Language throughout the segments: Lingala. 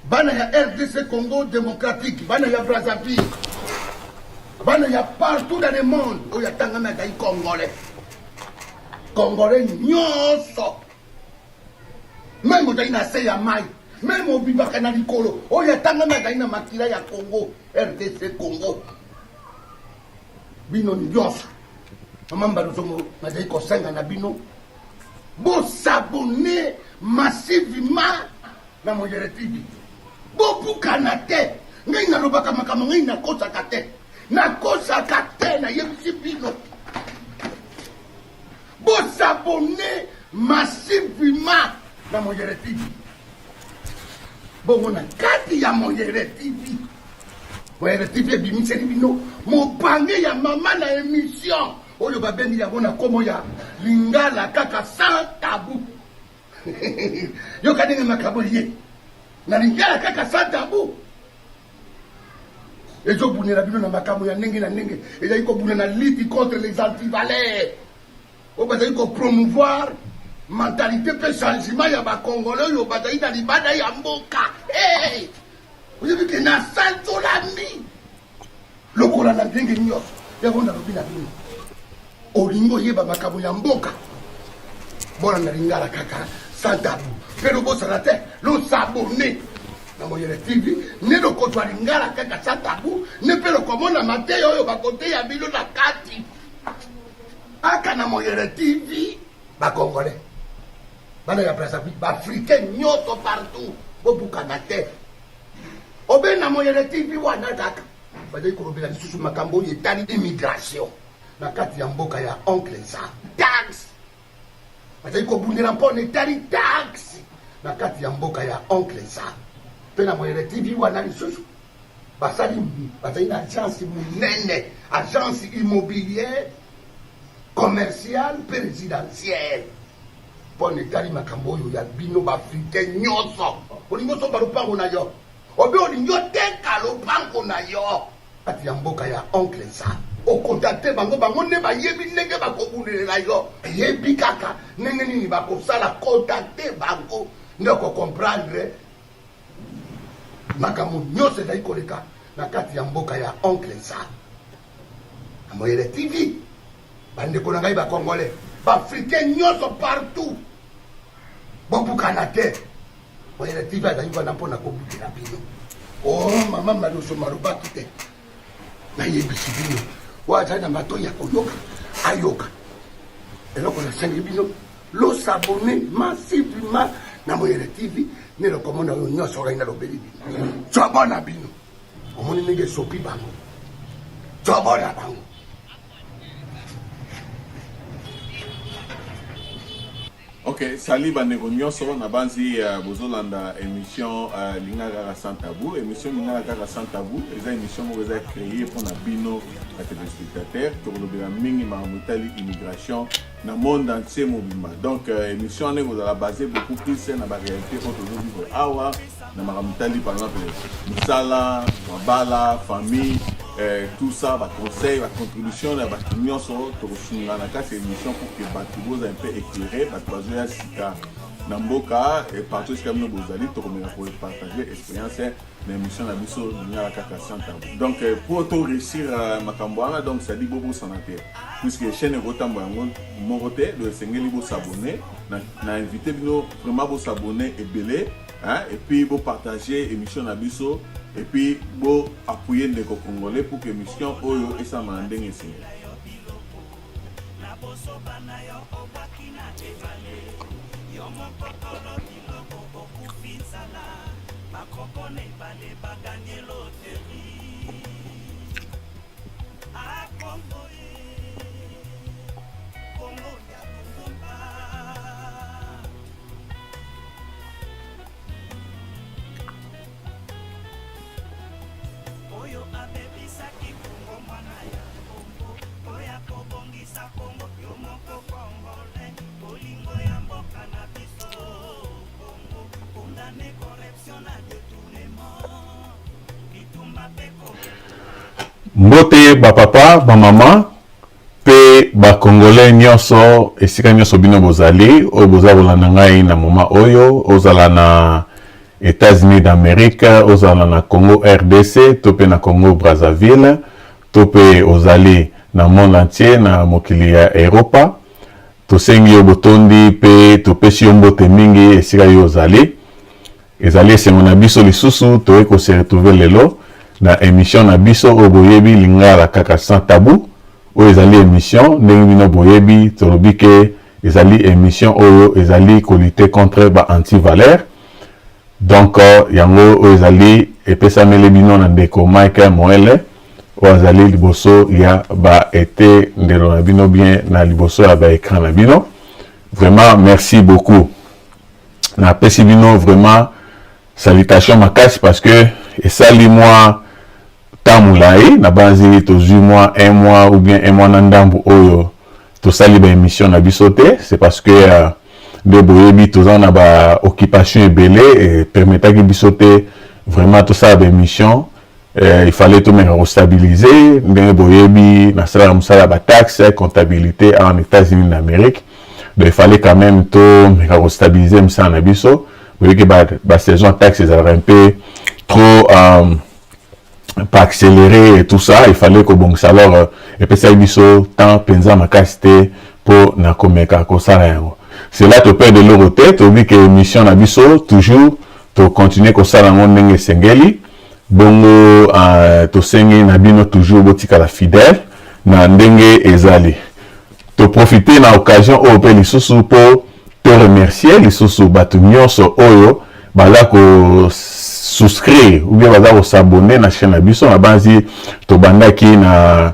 Bana ya RDC Congo democratique, bana ya Brazzaville, bana ya partout dans le monde oyo atangami azali congolais. Congolais nyonso meme ozali na se ya mai meme obibaka na likolo oyo atangami azali na makila ya Congo RDC Congo bino nyonso mama Mbalozongo nazali kosenga na bino bosabone massivement na Moyere TV. Bobukana te. Ngai nalobaka makambo ngai nakosaka te. Nakosaka te nayebisi bino. Bosabone massivement na Moyere TV. Bongo na kati ya Moyere TV. Moyere TV ebimiseli bino mobange ya mama na emission oyo babengi yango na komo ya Lingala kaka sans tabou. Yoka ndenge makambo ye na lingala kaka sans tabou ezobunela bino na makambo ya ndenge na ndenge ezali kobuna na lutte contre les antivaleurs oyo bazali kopromouvoir mentalité mpe changement ya bacongolais oyo bazali na libanda ya mboka hey! oyebi ke nasanzolami lokola na ndenge nyonso yango nalobi na bino olingi oyeba makambo ya mboka bolanda lingala kaka sans tabou mpe lobosana te losabone na Moyele TV nde lokozwa lingala kaka sans tabou nde mpe lokomona mateya oyo bakoteya bino na kati aka na Moyele TV bakongolais bana ya Brazzaville baafricain nyonso partout bobukana te obe na Moyele TV wana kaka bazali kolobela lisusu makambo oyo etali immigration na kati ya mboka ya oncle Sam taxe bazali kobundela mpona etali taxe na kati ya mboka ya oncle Sam mpe na Moyele TV wana lisusu basali bazali na agence monene agence immobilière commerciale mpe résidentielle mpona etali makambo oyo ya bino baafricain nyonso olingi osomba lopango na yo obe olingi oteka lopango na yo kati ya mboka ya oncle Sam okontakte bango bango nde bayebi ndenge bakobundelela yo yebi kaka ndenge nini bakosala kontakte bango nde okokomprendre makambo nyonso ezali koleka na kati ya mboka ya oncle Sam na Moyele TV bandeko na ngai bacongolais baafricain nyonso partout bobukana te Moyele TV azali wana mpo na kobutela bino o oh, mama maloso malobaki te nayebisi bino oyo azali na matoi ya koyoka ayoka eloko nasengi bino losabone massivement na Moyele TV nde lokomona oyo nyonso ngai nalobeli bino cobo na bino omoni ndenge esopi bango cobo na bango Ok, salut bandeko nyonso nabanzi uh, bozolanda émission uh, Lingala kaka sans tabou. Émission Lingala kaka sans tabou eza émission moko eza créée mpona bino ba téléspectateurs tokolobela mingi makambo etali immigration na monde entier mobimba. Donc uh, émission wana ekozala basée beaucoup plus na ba réalité oyo tozovivre awa na makambo etali par exemple mosala, mabala, famille eh, tout ça baconseil bacontribution ya bato nyonso tokosunga na kati ya émission pour que bato bozala mpe éclairé bato bazoya sika na mboka et partout esika bino bozali tokomeka kopartage expérience na émission na biso lingala kaka sans tabou donc eh, pour to réussir euh, makambo wana donc cestadi bobosana te puisque chaîne ekotambola yango moko te donc esengeli bosabone na, na invité bino vraiment bosabone ebele hein, et puis bo partager émission na biso et puis bo appuyer ndeko congolais pour que émission oyo esalama na ndenge esengeli. Mbote ba papa, ba mama pe ba congolais nyonso esika nyonso bino bozali oyo boza kolanda ngai na moment oyo ozala na Etats-Unis d'Amerique, ozala na Congo RDC to mpe na Congo Brazzaville to mpe ozali na monde entier na mokili ya Europa, tosengi yo botondi mpe topesi yo mbote mingi esika yo ozali. Ezali esengo na biso lisusu toye ko se retrouver lelo na emission na biso oyo boyebi, Lingala kaka sans tabou. Oyo ezali emission ndenge bino boyebi, tolobi ke ezali emission oyo ezali ko lutter contre ba anti-valeurs. Donc yango oyo ezali epesameli bino na ndeko Mike Moele oyo azali liboso ya ba ete ndelo na bino bien na liboso ya ba ecran na bino. Vraiment merci beaucoup. Napesi bino vraiment salutation makasi parce que esali mwa temps molai, nabanzi tozwi mwa un mois ou bien un mois na ndambu oyo tosali ba émission na biso te. C'est parce que nde boyebi, toza na ba occupation ebele epermetaki biso te vraiment tosala ba émission. Il fallait tomeka kostabiliser. Ndenge boyebi, nasalaka mosala ya bataxe, comptabilité en États-Unis d'Amérique, donc il fallait quand même tomeka kostabiliser mosala na biso. Boyebi ke basaison taxe ezalaka un peu trop pas accéléré et tout ça, il fallait kobongisa. Alors epesaki biso temps mpenza makasi te mpo na komeka kosala yango. Cela toperdre eloko te, toyebi ke émission na biso toujours tocontinue kosala yango ndenge esengeli. Bongo tosengi na bino toujours botikala fidèle na ndenge ezali. Toprofite na occasion oyo mpe lisusu mpo toremercier lisusu bato nyonso oyo baza kosouscrire ou bien baza kos'abonner na chaîne na biso. Nabanzi tobandaki na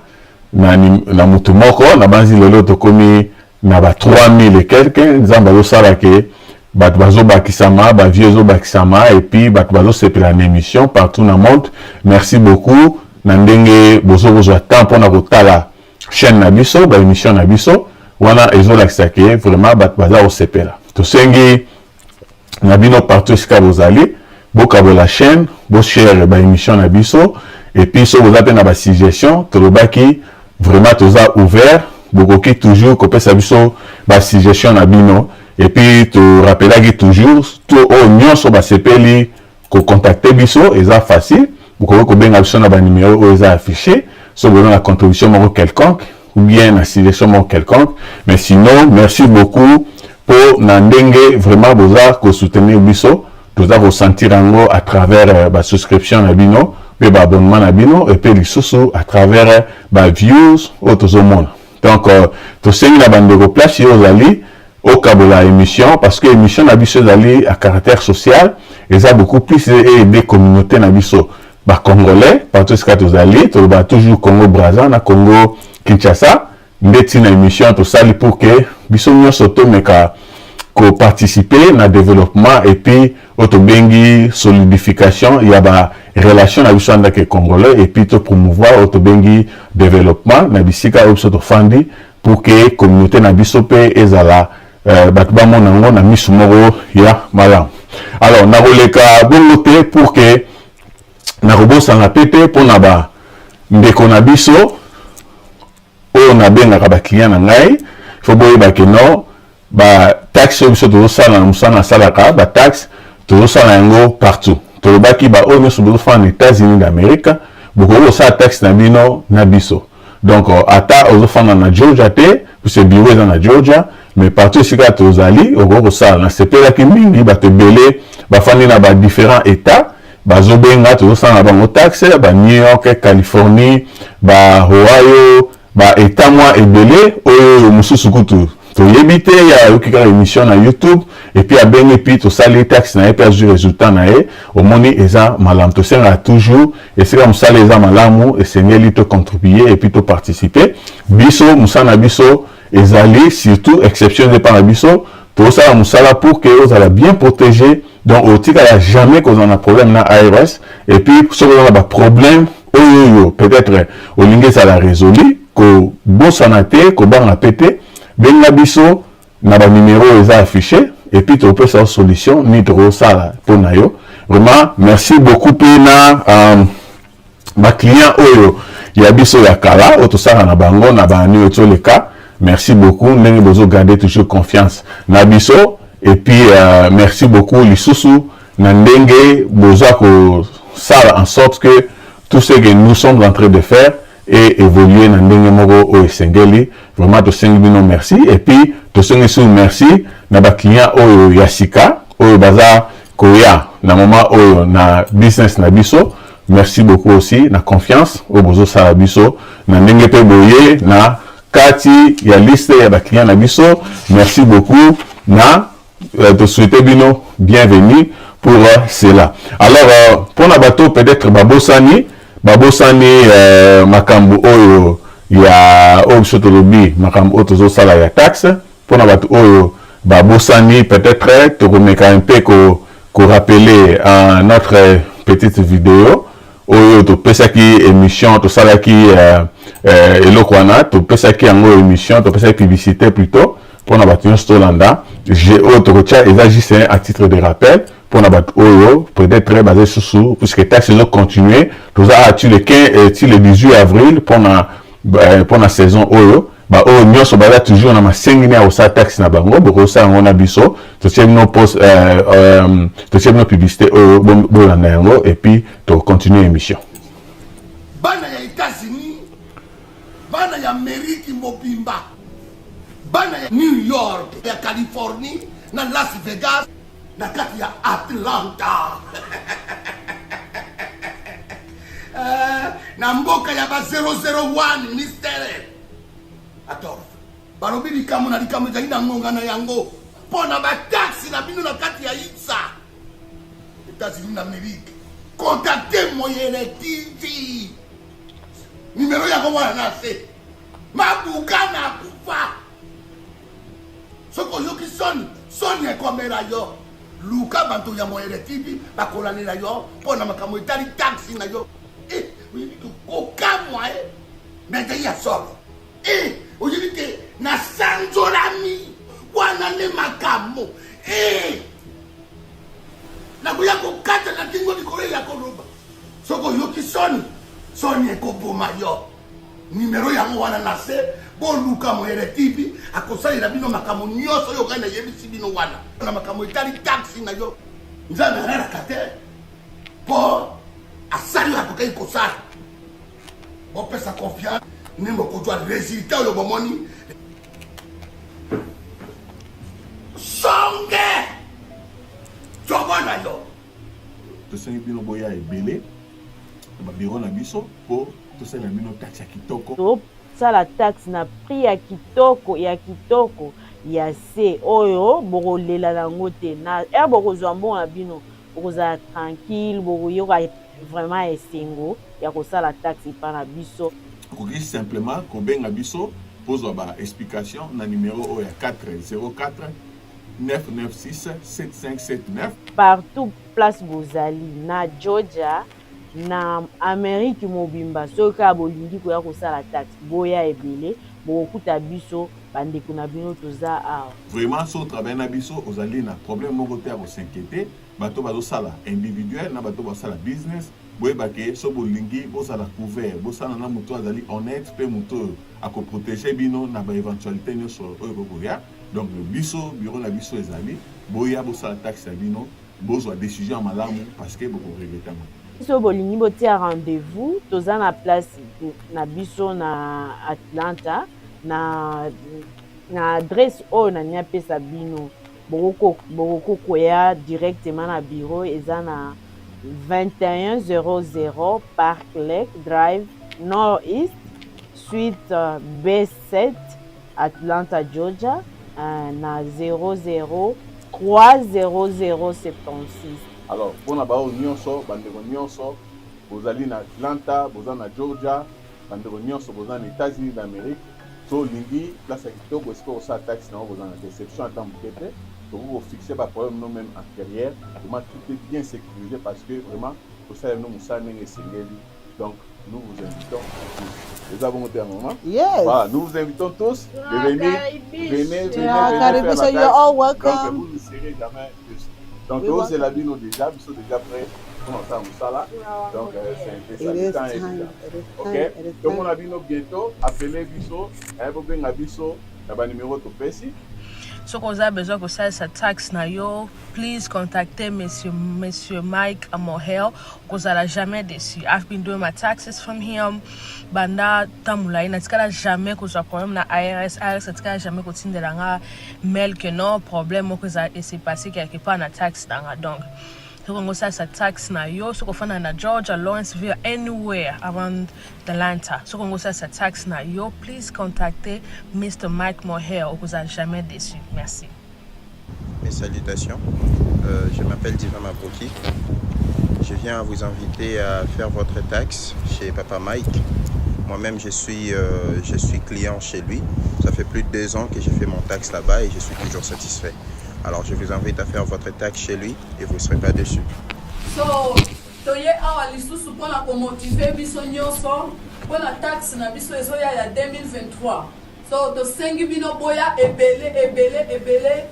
mutu moko, nabanzi lelo tokomi na ba 3000 et quelque. Nzambe azosala ke bato bazobakisama, bavues ezobakisama et puis bato bazosepela na émission partout na monde. Merci beaucoup na ndenge bozokozwa temps mpona kotala chaîne na biso, baémission na biso. Wana ezolakisa ke vraiment bato baza kosepela. Tosengi na bino partout esika bozali, bokabola chaîne, boshare baémission na biso et puis soki boza mpe na basuggestion, tolobaki vraiment toza ouvert, bokoki toujours kopesa biso basuggestion na bino. Et puis torapelaki toujours to oyo nyonso basepeli kocontacte biso, eza facile, bokoki kobenga biso na banimero oyo eza affiché soki boza na contribution moko quelconque ou bien na suggestion moko quelconque. Mais sinon, merci beaucoup mpo na ndenge vraiment boza kosoutenir biso. Toza kosentir yango à travers basouscription na bino mpe baabonnement na bino et puis lisusu à travers baviews oyo tozomona. Donc tosengi na bandeko, place oyo ozali, okabola émission parce que émission na biso ezali à caractère social, eza beaucoup plus aider communauté na biso bacongolais partout esika tozali. Tolobaka toujours Congo Braza na Congo Kinshasa. Nde ntina émission tosali pour que biso nyonso tomeka koparticiper na développement et puis oyo tobengi solidification ya barelation na biso andake congolais et puis topromouvoir oyo tobengi développement na bisika oyo biso tofandi pour que communauté na biso mpe ezala bato bamona yango na misu moko ya malamu. Alors nakoleka bongo te pour que nakobosana pe te mpona bandeko na biso oyo nabengaka baclient na ngai. Faut boyeba ke no bataxe oyo biso tozosala na mosala, nasalaka bataxe, tozosala yango partout. Tolobaki baoyo nyonso bozofanda na États-Unis d'Amérique, bokoki kosala taxe na bino na biso. Donc ata ozofanda na Georgia te, puisque bureau eza na Georgia, mais partout esika tozali okoki kosala. Nasepelaki mingi, bato ebele bafandi na badifférents états bazobenga, tozosala na bango taxe, ba New York, Californie, ba Ohio, baétat mwa ebele oyo mosusu kutu toyebi te. Ayoki kaka émission na YouTube et puis abengi, puis tosali taxe na ye mpe azwi résultat na ye. Omoni, eza malamu. Tosengaka toujours, esika mosala eza malamu, esengeli tocontribue et puis toparticipe. Biso mosala na biso ezali surtout exception eza epa na biso, tozosala mosala pour que ozala bien protégé, donc otikala jamais kozala na problème na IRS. Et puis soki oza na baproblème oyo oyo peut-être olingi ezala résolu, kobosana te, kobanga pe te, benga biso na banimero oyo eza affiché et puis topesa yo solution nini tokosala mpo na yo. Vraiment merci beaucoup mpe na baclient oyo ya biso ya kala oyo tosala na bango na baani oyo toleka. Merci beaucoup ndenge bozogarde toujours confiance na biso. Et puis merci beaucoup lisusu. Na na ndenge boza kosala en sorte que tout ce que nous sommes en train de faire et évoluer na ndenge moko oyo esengeli. Vraiment tosengi bino merci, et puis tosengi su merci na ba clients oyo ya sika oyo baza koya na moment oyo na business na biso. Merci beaucoup aussi na confiance oyo bozosala biso na ndenge mpe boye na kati ya liste ya ba clients na biso. Merci beaucoup na to souhaiter bino bienvenue pour cela. Alors mpona bato peut-être babosani babosani makambo oyo ya oyo biso tolobi, makambo oyo tozosala ya taxe, mpona bato oyo babosani, peut-être tokomeka mpe korappeler en notre petite vidéo oyo topesaki émission, tosalaki eloko wana, topesaki yango émission, topesaki publicité plutôt mpona bato nyonso tolanda. Oyo tokotia eza juste à titre de rappel mpona bato oyo peut-être baza lisusu, puisque taxe ezocontinue. Toza awa ti le 15, ti le 18 avril mpona saison oyo. Baoyo nyonso baza toujours na masengini ya kosala taxe na bango, bokosala yango na biso. Totie bino post, totie bino publicité oyo, bolanda yango et puis tocontinue émission. Bana ya États-Unis, bana ya Ameriki mobimba, bana ya New York, ya Californie, na Las Vegas, na kati ya Atlanta, na mboka ya ba 001 Mystère Adolphe, balobi likambo na likambo ezali na ngonga na yango. Mpo na bataxe na bino na kati ya itsa États-Unis d'Amérique, contacte Moyele TV, nimero yango wana na se. Mabuka na kufa, soki oyoki soni, soni ekomela yo. Luka bato ya Moyele TV, bakolandela yo mpo na makambo etali taxe na yo. Oyebi kokamwa e me ezali ya solo. Oyebi te nasanzolami wana nde makambo nakoya kokata na kingo likolo ya koloba. Soki oyoki soni, soni ekoboma yo. Nimero yango wana na se, boluka Moyele TV, akosalela bino makambo nyonso oyo ngai nayebisi bino wana na makambo etali taxe na yo. Nzambe alalaka te mpo asali oyo akokaki kosala. Bopesa confiance nde bokozwa résultat oyo bomoni. Songe jobo na yo. Tosengi bino boya ebele na babiro na biso mpo tosalela bino taxe ya kitoko. Tosala taxe na prix ya kitoko, ya kitoko, ya se oyo bokolela nango te. Na heure bokozwa mbongo na bino, bokozala tranquille, bokoyoka vraiment esengo ya kosala taxe epa na biso. Okoki simplement kobenga biso pozwa ba explication na numero oyo ya 404 996 7579. Partout place bozali na Georgia, na Amerike mobimba, soki kaka bolingi koya kosala taxe, boya ebele, bokokuta biso bandeko na bino toza awa. Vraiment, so otravaille na biso, ozali na problème moko te ya kos'inquiéter. Bato bazosala individuel na bato bazosala business, boyeba ke so bolingi bozala couvert, bosala na moto azali honnête mpe moto oyo akoprotege bino na baéventualité nyonso oyo ekokoya. Donc biso, bureau na biso ezali, boya bosala taxe ya bino, bozwa décision ya malamu parce que bokoregretter yango. Soki bolingi botia rendez-vous, toza na place na biso na Atlanta, na adresse oyo nani apesa bino. Bokoki koya directement na bureau, eza na 2100 Park Lake Drive North East, suite B7, Atlanta, Georgia, na 00 30076. Alors mpona baoyo nyonso, bandeko nyonso bozali na Atlanta, boza na Georgia, bandeko nyonso boza na États-Unis d'Amérique, so olingi place ya kitoko esika kosala taxe nango, boza na déception ata moke te. Tokoki kofixe baproblème no même antérieur. Vraiment, tout est bien sécurisé parce que vraiment tosala bino mosala ndenge esengeli. Donc nous vous invitons tous. Eza bongo te ya mama? Yes. Voilà, nous vous invitons tous de venir, venez, venez, venez Yeah, faire Caribbean, la you're taxe. all welcome. Donc vous ne serez jamais déçus. Donc We tozela bino déjà, biso déjà prêt mpona kosala mosala. Donc c'est un peu ça, It le is temps est time. déjà. It is Ok, time. It is time. Tomona bino bientôt. Appelez biso, bobenga biso na banimero topesi. Soki oza besoin kosalisa tax na yo, please contactez monsieur Mike Mohel. Okozala jamais déçu. I've been doing my taxes from him banda ntango molai, natikala jamais kozwa problème na IRS. IRS atikala jamais kotindela nga mail que non, problème moko eza ese passé quelque part na taxe na nga. Donc soki ongo osalisa taxe na yo, soki ofanda na Georgia, Lawrenceville, anywhere around Atlanta, soki ongo osalisa taxe na yo, please contactez Mr Mike Mohel, okozala jamais déçu. Merci. Mes salutations, je m'appelle Divin Makoki. Je viens à vous inviter à faire votre taxe chez Papa Mike. Moi-même, je suis client chez lui. Ça fait plus de 2 ans que j'ai fait mon taxe là-bas et je suis toujours satisfait. Alors, je vous invite à faire votre taxe chez lui et vous ne serez pas déçus. So toye awa lisusu mpona komotiver biso nyonso mpona taxe na biso ezoya ya 2023. So tosengi bino boya ebele ebele ebele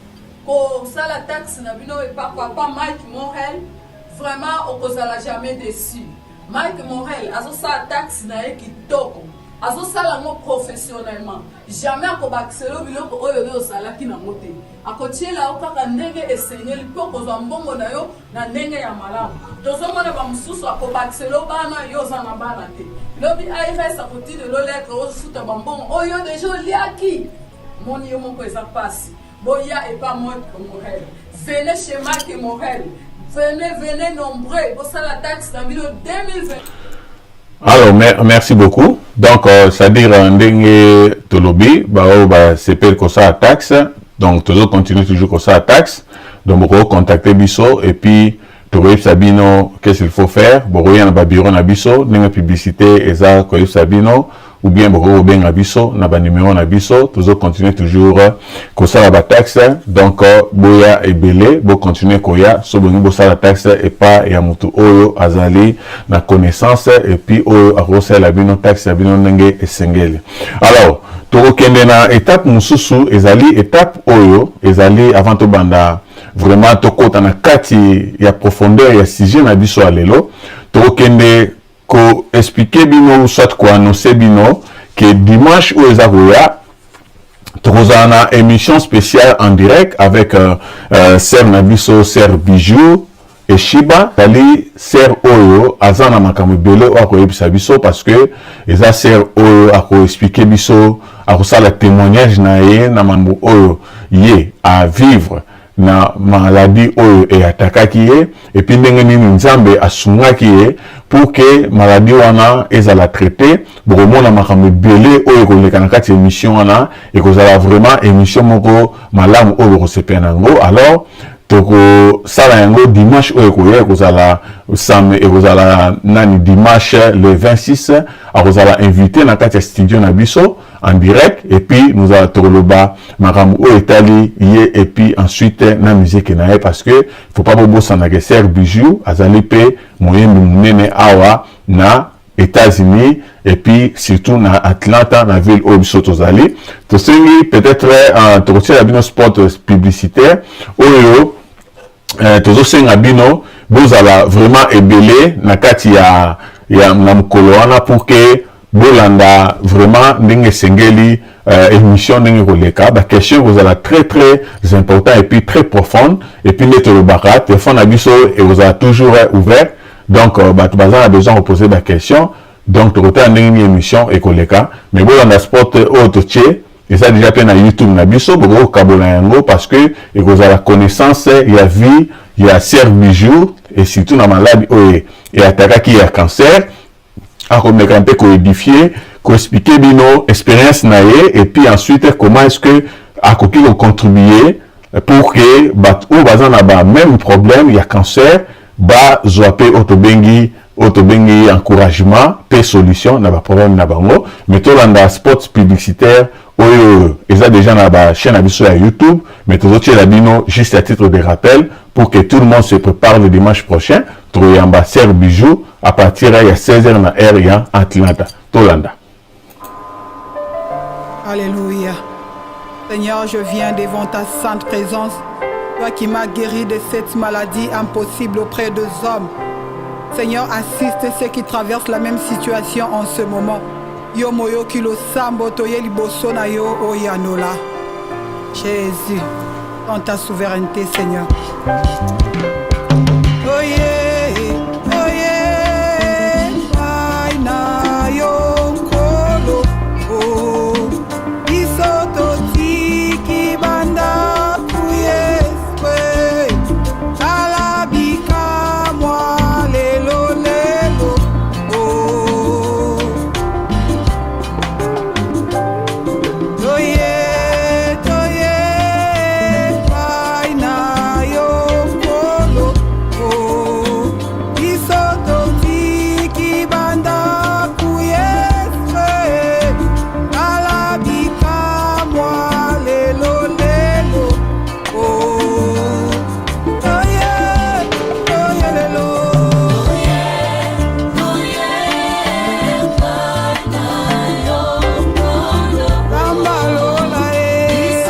kosala taxe na bino epa papa Mike Morel. Vraiment, okozala jamais déçu. Mike Morel azosala taxe na ye kitoko, azosala yango professionnellement. Jamais akobakisela biloko oyo oyo ozalaki nango te. Akotiela yo kaka ndenge esengeli mpo kozwa mbongo na yo na ndenge ya malamu. Tozomona bamosusu akobakisela yo bana, yo oza na bana te. Lobi IRS akotindela lettre, ofuta bambongo oyo déjà oliaki. Moni yo moko eza mpasi. Boya epa Mike Morel. Venez chez Mike Morel, venez, venez nombreux bosala taxe na bino 2020. Alors, merci beaucoup. Donc, c'est-à-dire, ndenge tolobi, baoyo basepeli kosala taxe, donc tozo continuer toujours kosala taxe. Donc, boko contacter biso et puis tokoyebisa bino qu'est-ce qu'il faut faire. Bokoya na babureau na biso, ndenge publicité eza koyebisa bino, ou bien bokoki kobenga biso na banuméro na biso. Tozo continuer toujours kosala bataxe. Donc boya ebele, bocontinue koya so bolingi bosala taxe epa ya motu oyo azali na connaissance et puis oyo akosalela bino taxe ya bino ndenge esengeli. Alors, tokokende na étape mosusu. Ezali étape oyo ezali avant tobanda vraiment tokɔta na kati ya profondeur ya sujet na biso ya lelo. Tokokende koexpliquer bino, soit koannoncer bino ke dimanche oyo eza koya, tokozala na émission spéciale en direct avec sœur na biso, sœur Bijou Eshiba. Ezali sœur oyo aza na makambo ebele oyo akoyebisa biso, parce que eza sœur oyo akoexpliquer biso, akosala témoignage na ye na mambo oyo ye avivre na maladie oyo eattaquaki ye, et puis ndenge nini Nzambe asungaki ye pour que maladie wana ezala traité. Bokomona makambo ebele oyo ekoleka na kati ya émission wana. Ekozala vraiment émission moko malamu oyo bokosepela na yango. Alors, tokosala yango dimanche oyo ekoya, ekozala sam ekozala nani, dimanche le 26. Akozala invité na kati ya studio na biso en direct et puis nous allons tokoloba makambo oyo etali ye et puis ensuite na musique na ye, parce que faut pas bobosana ke sœur Bijou azali mpe moyembi monene awa na États-Unis et puis surtout na Atlanta, na ville oyo biso tozali. Tosengi peut-être tokotiela bino spot publicitaire oyo. Tozosenga bino bozala vraiment ebele na kati ya na mokolo wana pour que bolanda vraiment ndenge esengeli émission ndenge koleka. Baquestion ekozala très très important et puis très profonde. Et puis nde tolobaka, téléphone na biso ekozala toujours ouvert. Donc bato baza na besoin koposer baquestion. Donc tokotala ndenge nini émission ekoleka, mais bolanda spot oyo totie, eza déjà mpe na YouTube na biso. Bokoki kokabola yango parce que ekozala connaissance ya vie ya sœur Bijou et surtout na maladie oyo eattaquaki ya cancer. Akomeka mpe koédifier, koexpliquer bino expérience na ye et puis ensuite comment est-ce que akoki kocontribuer pour que bato oyo baza na ba même problème ya cancer bazwa mpe oyo tobengi encouragement mpe solution na baproblème na bango. Mais tolanda spot publicitaire oyo eza déjà na bachaîne na biso ya YouTube, mais tozotiela bino juste à titre de rappel pour que tout le monde se prépare. Le dimanche prochain, tokoyamba sœur Bijou à partir ya 16h na heure ya Atlanta. Tolanda. Alléluia. Seigneur, je viens devant ta sainte présence, toi qui m'as guéri de cette maladie impossible auprès des hommes. Seigneur, assiste ceux qui traversent la même situation en ce moment. Yo moyoki losambo, toye liboso na yo oyanola. Jésus, dans ta souveraineté, Seigneur. Oh yeah, oh yeah, ai na yo nkolo, oh, biso totiki bandako Yesu, eh, tala bikamwa lelo lelo, oh. Toye, toye, pai na yo nkolo, oh, biso totiki bandako Yesu, eh, tala bikamwa lelo lelo, oh. Toye, toye lelo. Nzambe alola, eh.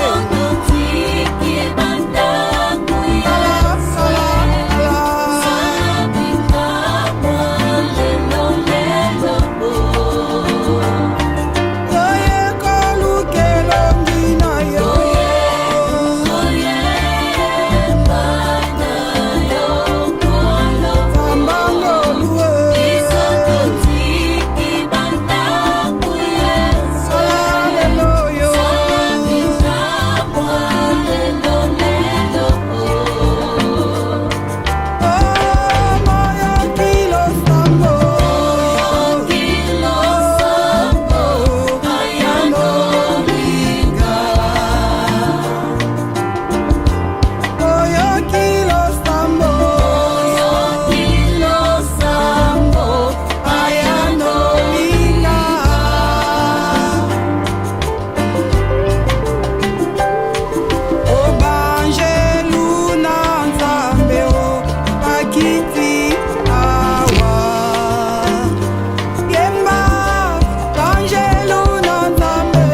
Tala, tala, tala. Toye koluka elongi na yo. Nzambe ngolu, eh. Sala lelo yo. Oh, moyoki losambo. Oh, yanolinga. Oyoki losambo. Losambo, ayanolinga. Obanjelu na Nzambe o bakiti awa. Yemba banjelu na Nzambe.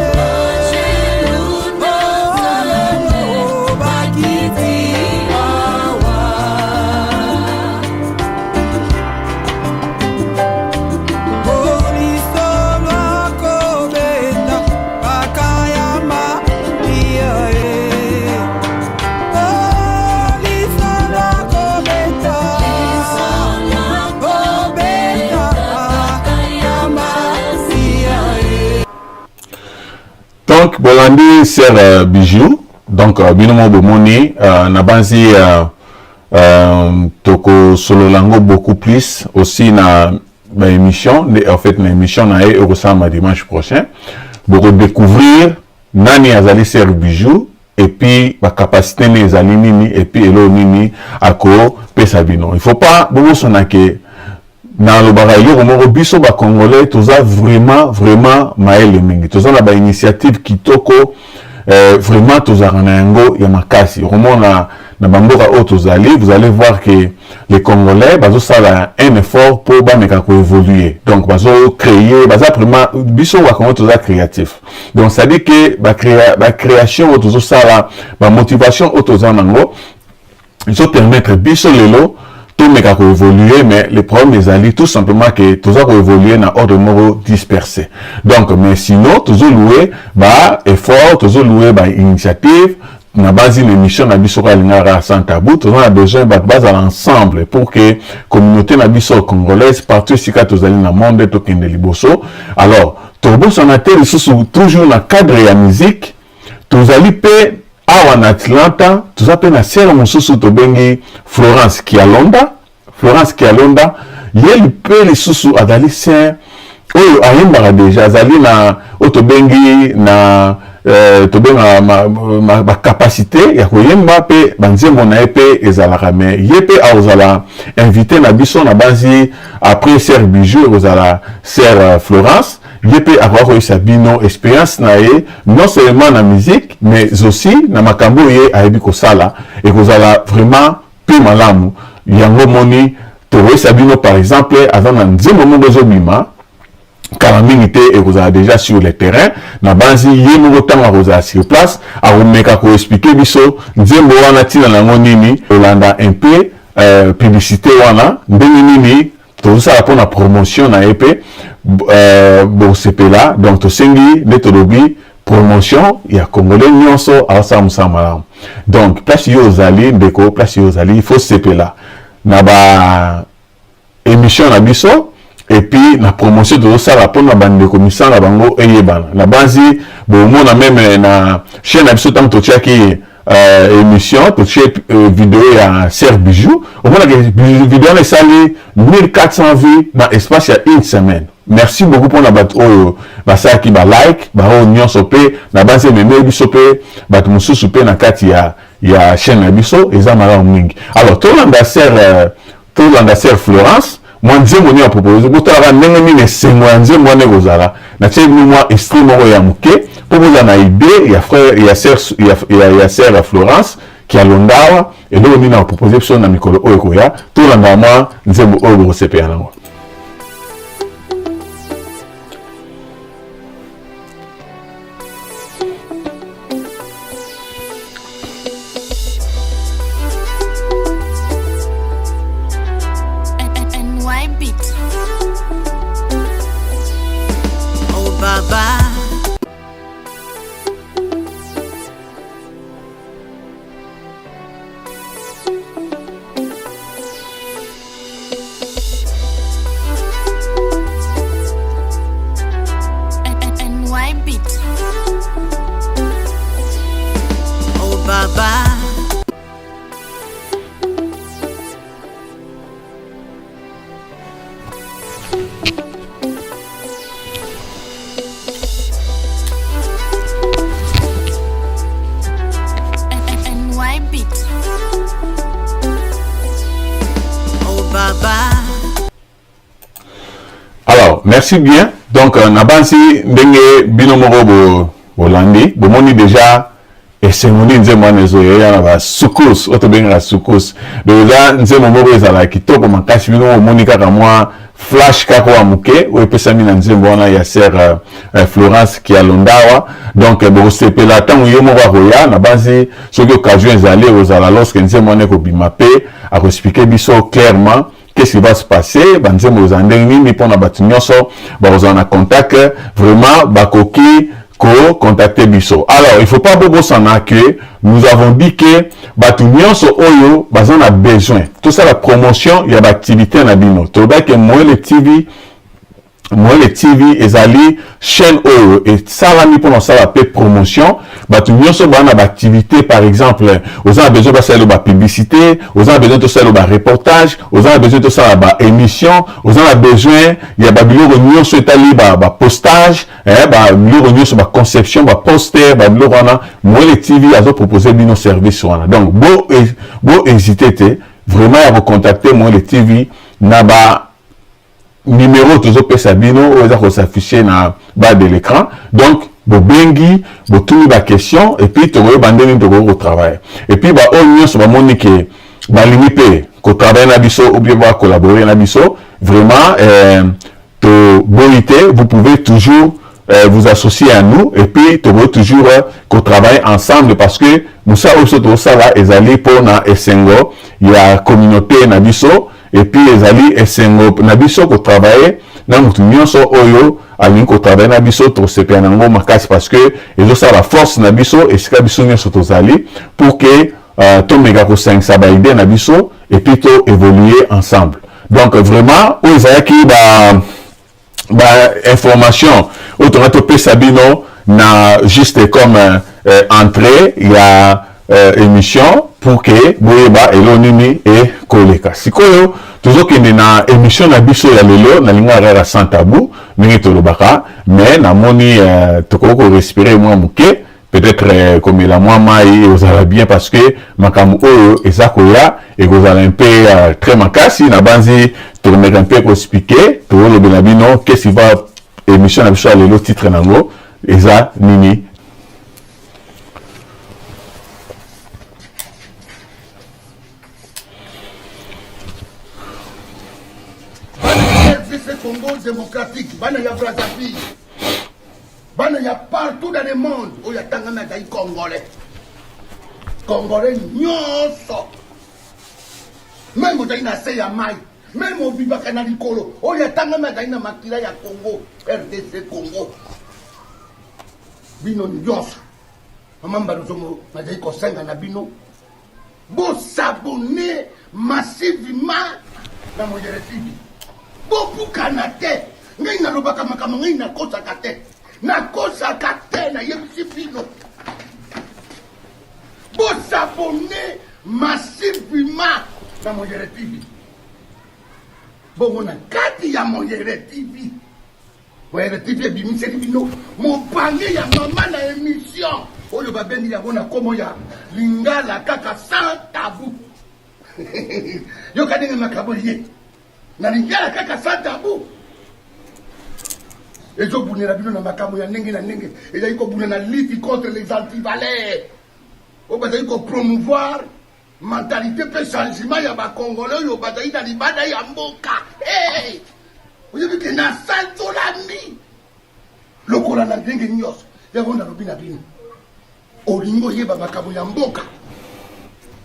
Oh, bakiti awa. Lisolo akobeta bakayama iya e. Oh, lisolo akobeta, obeta bakayama iya e. Donc bolandi sœur Bijou, donc bino mo bomoni na banzi tokosolola yango beaucoup plus aussi na baémission nde en fait na émission na ye ekosalama dimanche prochain. Bokodécouvrir nani azali sœur Bijou et puis bacapacité ne ezali nini et puis eloko nini akopesa bino. Il faut pas bobosana ke nalobaka eloko moko: biso bacongolais toza vraiment vraiment mayele mingi, toza na bainitiative kitoko, vraiment tozalaka na yango ya makasi. Okomona na bamboka oyo tozali, vous allez voir que les Congolais bazosala un effort mpo bameka koévoluer, donc bazocréer, baza vraiment, biso bakongo toza créatif. Donc c'est à dire que bacréation oyo tozosala, bamotivation oyo toza nango ezopermettre biso lelo tomeka koévoluer. Mais le problème ezali tout simplement que toza koévoluer na ordre moko dispersé. Donc mais sinon tozolouer ba effort, tozolouer ba initiative na base na émission na biso kaka Lingaka sans tabou. Toza na besoin bato bazala ensemble pour que communauté na biso congolaise partout esika tozali na monde tokende liboso. Alors tobosana te lisusu, toujours na cadre ya musique, tozali mpe awa na Atlanta, toza mpe na sœur mosusu tobengi Florence Kialonda. Florence Kialonda ye mpe lisusu azali sœur oyo ayembaka déjà, azali na oyo tobengi na tobengaka bacapacité ya koyemba mpe banzembo na ye mpe ezalaka. Mais ye mpe akozala invité na biso na banzi après sœur Bijou, ekozala sœur Florence. Ye mpe akoka koyebisa bino expérience na ye, non seulement na musique mais aussi na makambo oyo ye ayebi kosala. Ekozala vraiment mpe malamu. Yango moni tokoyebisa bino, par exemple aza na nzembo moko ezobima kala mingi te, ekozala déjà sur le terrain. Na banzi ye moko ntango akozala sur place akomeka koexpliquer biso nzembo wana ntina nango nini. Kolanda un peu publicité wana ndenge nini tozosala mpona promotion na ye mpe bosepela. Donc tosengi nde tolobi. promotion ya congolais nyonso aosala mosala malamu. Donc place yo ozali ndeko, place yo ozali, il faut sepela na ba emission na biso et puis na promotion tozosala mpona bandeko misala na bango eyebana. Na banzi bomona meme na chaîne na biso ntango totiaki euh, émission totie euh, video ya Sœur Bijou, omonaka video wana esali 1400 vues na espace ya une semaine. Merci beaucoup mpona bato oyo basalaki ba like baoyo nyonso, mpe na banzi ememeli biso mpe bato mosusu mpe na kati ya ya chaîne na biso, eza malamu mingi. Alors tolanda sœur euh, tolanda sœur Florence mwa nzembo nini apropose, botalaka ndenge nini esengo ya nzembo wana ekozala. Natie bino mwa esprit moko ya moke mpo bozala na idée ya frère ya sœur ya, ya, ya sœur ya Florence Kialondawa, eloko nini apropose biso na mikolo oyo ekoya. Tolanda mwa nzembo oyo bokosepela nango. Alors, merci bien. Donc, euh, nabanzi ndenge bino moko bo bolandi, bomoni déjà esengo nini nzembo wana ezoya na ba sukus oyo tobengaka sukus. Donc eza nzembo moko ezala kitoko makasi, bino omoni kaka mwa flash kaka wa moke oyo epesami na nzembo wana ya sœur euh, euh, Florence Kialondawa. Donc euh, bokosepela ntango ye moko akoya. Nabanzi soki occasion ezali ekozala lorsque nzembo wana ekobima mpe akoexplike biso clairement qu'est-ce qui va se passer, banzembo ezala ndenge nini mpona bato nyonso bakozala na contact, vraiment bakoki ko contacter biso. Alors il faut pas bobosana que nous avons dit que bato nyonso oyo baza na besoin tosala promotion ya baactivité na bino, tolobaki Moele TV. Moele TV ezali chaîne oyo esalami mpona kosala mpe promotion. Bato nyonso baa na baactivité, par exemple oza na besoin basalela bapublicité, oza na besoin tosalela bareportage, oza na besoin tosala baémission, oza na besoin ya babiloko nyonso etali bapostage, eh, babiloko nyonso, baconception, baposter, babiloko wana, Moele TV azopropose bino service wana. Donc bo, bo hésite te vraiment ya kocontacte Moele TV na ba numero tozopesa bino oyo eza kosaffiche na bas de l'écran. Donc bobengi, botuni ba question et puis tokoyeba ndenge nini tokoki kotravaille. Et puis baoyo nyonso bamoni ke balingi mpe kotravaille na biso ou bien bacollaborer na biso, vraiment euh, toboyi te, vous pouvez toujours euh, vous associer à nous et puis tokoki toujours euh, kotravaille ensemble, parce que mosala oyo biso tozosala ezali mpona esengo ya communauté na biso. Et puis ezali esengo na biso ko travailler na mutu nyonso oyo alingi ko travailler na biso, tosepela na yango makasi parce que ezosala force na biso esika biso nyonso tozali pour que euh, tomeka kosangisa ba idée na biso et puis to évoluer ensemble. Donc vraiment oyo ezalaki ba ba information oyo tonga topesa bino na juste comme euh, entrée ya euh, émission pour que boyeba elo nini ekoleka. Sikoyo tozokende na émission na biso ya lelo, nalingaka kaka sans tabou ndenge tolobaka, mais namoni euh, tokoki korespire mwa moke, peut-être euh, komela mwa mai ekozala bien parce que makambo oyo eza koya ekozala un peu euh, très makasi. Nabanzi tokomeka mpe koexplike, tokolobela bino qu'est-ce qui va émission na biso ya lelo, titre nango eza nini. Bana ya RDC Congo démocratique, bana ya Brazzaville, bana ya partout dans le monde oyo atangami azali congolais, congolais nyonso, meme ozali na se ya mai, meme obibaka na likolo, oyo atangami azali na makila ya Congo, RDC Congo. Bino nyonso, mama Mbalozongo, nazali kosenga na bino bosabone massivement na Moyere TV. Bobukana te. Ngai nalobaka makambo, ngai nakosaka te, nakosaka te, nayebisi bino bosabone massivement na Moyere TV. Bongo na kati ya Moyere TV, Moyere TV ebimiseli bino mopange ya mama na emission oyo babengi yango na komo ya Lingala kaka sans tabou. Yoka ndenge makambo ye na Lingala kaka sans tabou ezobunela bino na makambo ya ndenge na ndenge, ezali kobuna na lutte contre les antivaleurs oyo bazali kopromouvoir Mentalite pe changement ya ba congolais oyo bazali na libanda ya mboka. Hey! Oyebi ke nasanzolami lokola na ndenge nyonso. Yango nalobi na bino, olingi oyeba makambo ya mboka,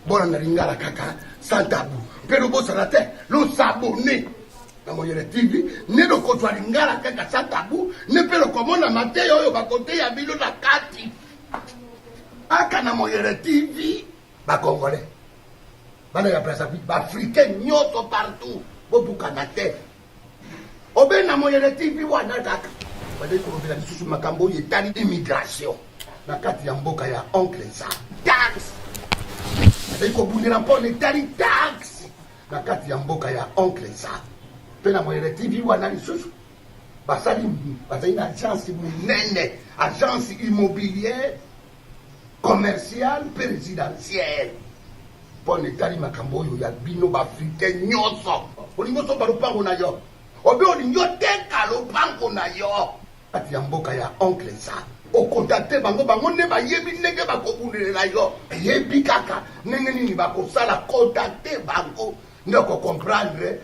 bona na Lingala kaka sans tabou. Mpe lobosana te losabone na Moyele TV nde lokozwa Lingala kaka sans tabou, nde mpe lokomona mateya oyo bakoteya bino na kati aka na Moyele TV. Ba congolais, bana ya Brazzaville, ba africain nyonso partout, bobukana te. Obe na Moyele TV wana kaka bazali kolobela lisusu makambo oyo etali immigration na kati ya mboka ya oncle Sam. Taxe bazali kobundela mpo na etali taxe na kati ya mboka ya oncle Sam. Mpe na Moyele TV wana lisusu basali bazali na agence monene, agence immobilière commercial mpe residentiel mpo na etali makambo oyo ya bino baafricain nyonso. Olingi osomba lopango na yo obe olingi oteka lopango na yo kati ya mboka ya oncle Sam, okontakte bango, bango nde bayebi ndenge bakobundelela yo, bayebi kaka ndenge nini bakosala. Kontakte bango nde okokomprendre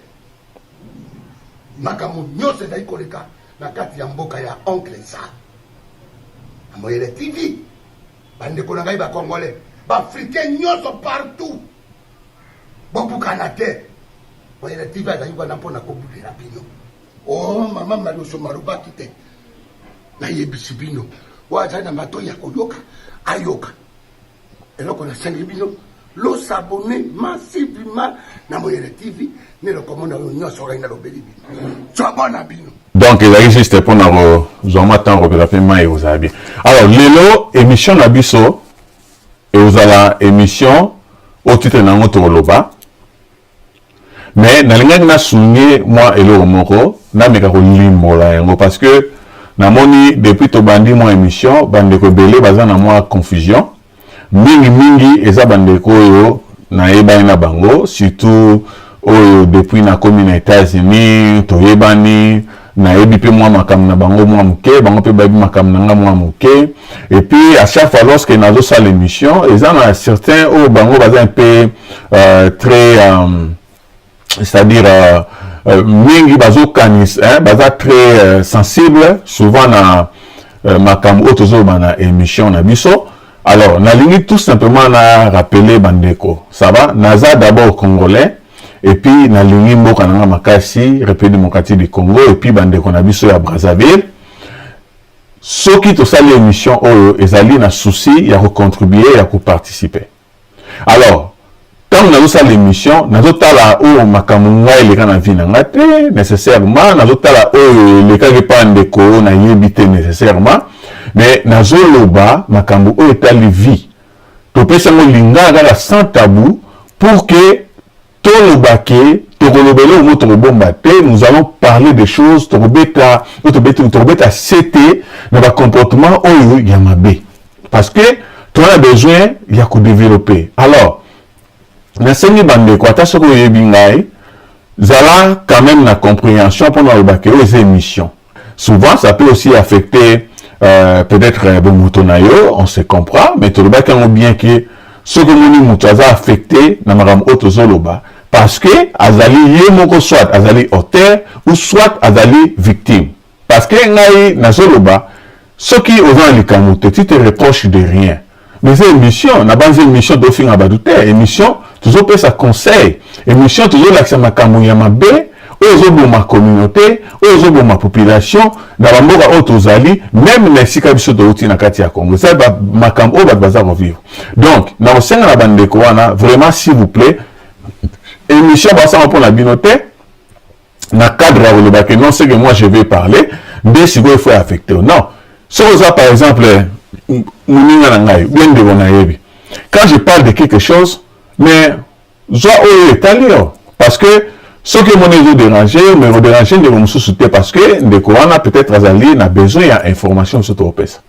makambo nyonso ezali koleka na kati ya mboka ya oncle Sam. Na Moyele TV, bandeko na ngai bacongolais, baafricain nyonso partout, bobukana te. Moyele TV azali wana mpo na kobundela bino. O oh, mama Maloso malobaki te, nayebisi bino, oyo azali na matoi ya koyoka ayoka. Eloko nasengi bino, losabone massivement na Moyele TV nde lokomona oyo nyonso ngai nalobeli bino. Tsobo na bino. Donc ezalaki juste mpo na kozwa mwa ntango kopela mpe mai ekozala bien. Alors lelo émission na biso ekozala émission oyo titre na yango tokoloba, mais nalingaki nasunge mwa eloko moko, nameka kolimbola yango parce que namoni depuis tobandi mwa émission bandeko ebele baza na mwa confusion. Mingi mingi eza bandeko oyo nayebani na bango, surtout oyo depuis nakomi na États-Unis toyebani, nayebi mpe mwa makambo na bango mwa moke, bango mpe bayebi makambo na nga mwa moke. Et puis à chaque fois lorsque nazosala émission, eza na certains oyo bango baza un peu très c'est-à-dire mingi bazokanisa, hein, baza très sensible souvent na makambo oyo tozoloba na émission na biso. Alors nalingi tout simplement na rappeler bandeko, ça va, naza d'abord congolais et puis nalingi mboka na nga makasi, République démocratique du Congo, et puis bandeko na biso ya Brazzaville. Soki tosali émission oyo ezali na souci ya kocontribuer, ya koparticiper. Alors ntango nazosala émission, nazotala oyo makambo ngai eleka na vie na ngai te nécessairement, nazotala oyo elekaki mpa ndeko oyo nayebi te nécessairement, mais nazoloba makambo oyo etali vie. Topesi yango lingala kaka sans tabou pour que toloba ke tokoloba eloko moko tokobomba te. Nous allons parler des choses, tokobeta oyo tokobeta sete na bacomportement oyo ya mabe parce que toza na besoin ya kodévelopper. Alors nasengi bandeko, ata soki oyebi ngai, zala quand même na compréhension mpona koloba ke oyo eza émission. Souvent ça peut aussi affecter peut-être bomoto na yo, on se comprend, mais tolobaki yango bien ke soki omoni moto aza affecté na makambo oyo tozoloba, parce que azali ye moko soit azali auteur ou soit azali victime. Parce que ngai nazoloba, soki oza na likambo te, tu te reproches de rien. Mais eza émission nabanzi, émission tofinga bato te, émission tozopesa conseil, émission tozolakisa makambo ya mabe. oyo ezoboma communauté, oyo ezoboma population na bamboka oyo tozali, meme na esika biso touti na kati ya Congo. Eza makambo oyo bato baza kovivre. Donc nakosenga na bandeko wana vraiment, s'il vous plaît, émission basanga mpo na bino te na cadre ya koloba que non, ce que moi je vais parler nde sikoyo il faut affecter. Non, soki oza par exemple moninga na ngai, bien ndeko nayebi, quand je parle de quelque chose, mais zwa oyo etali yo, parce que soki omoni ezodéranger yo, mais odéranger ndeko mosusu te, parce que ndeko wana peut-être azali na besoin ya information mosusu tokopesa.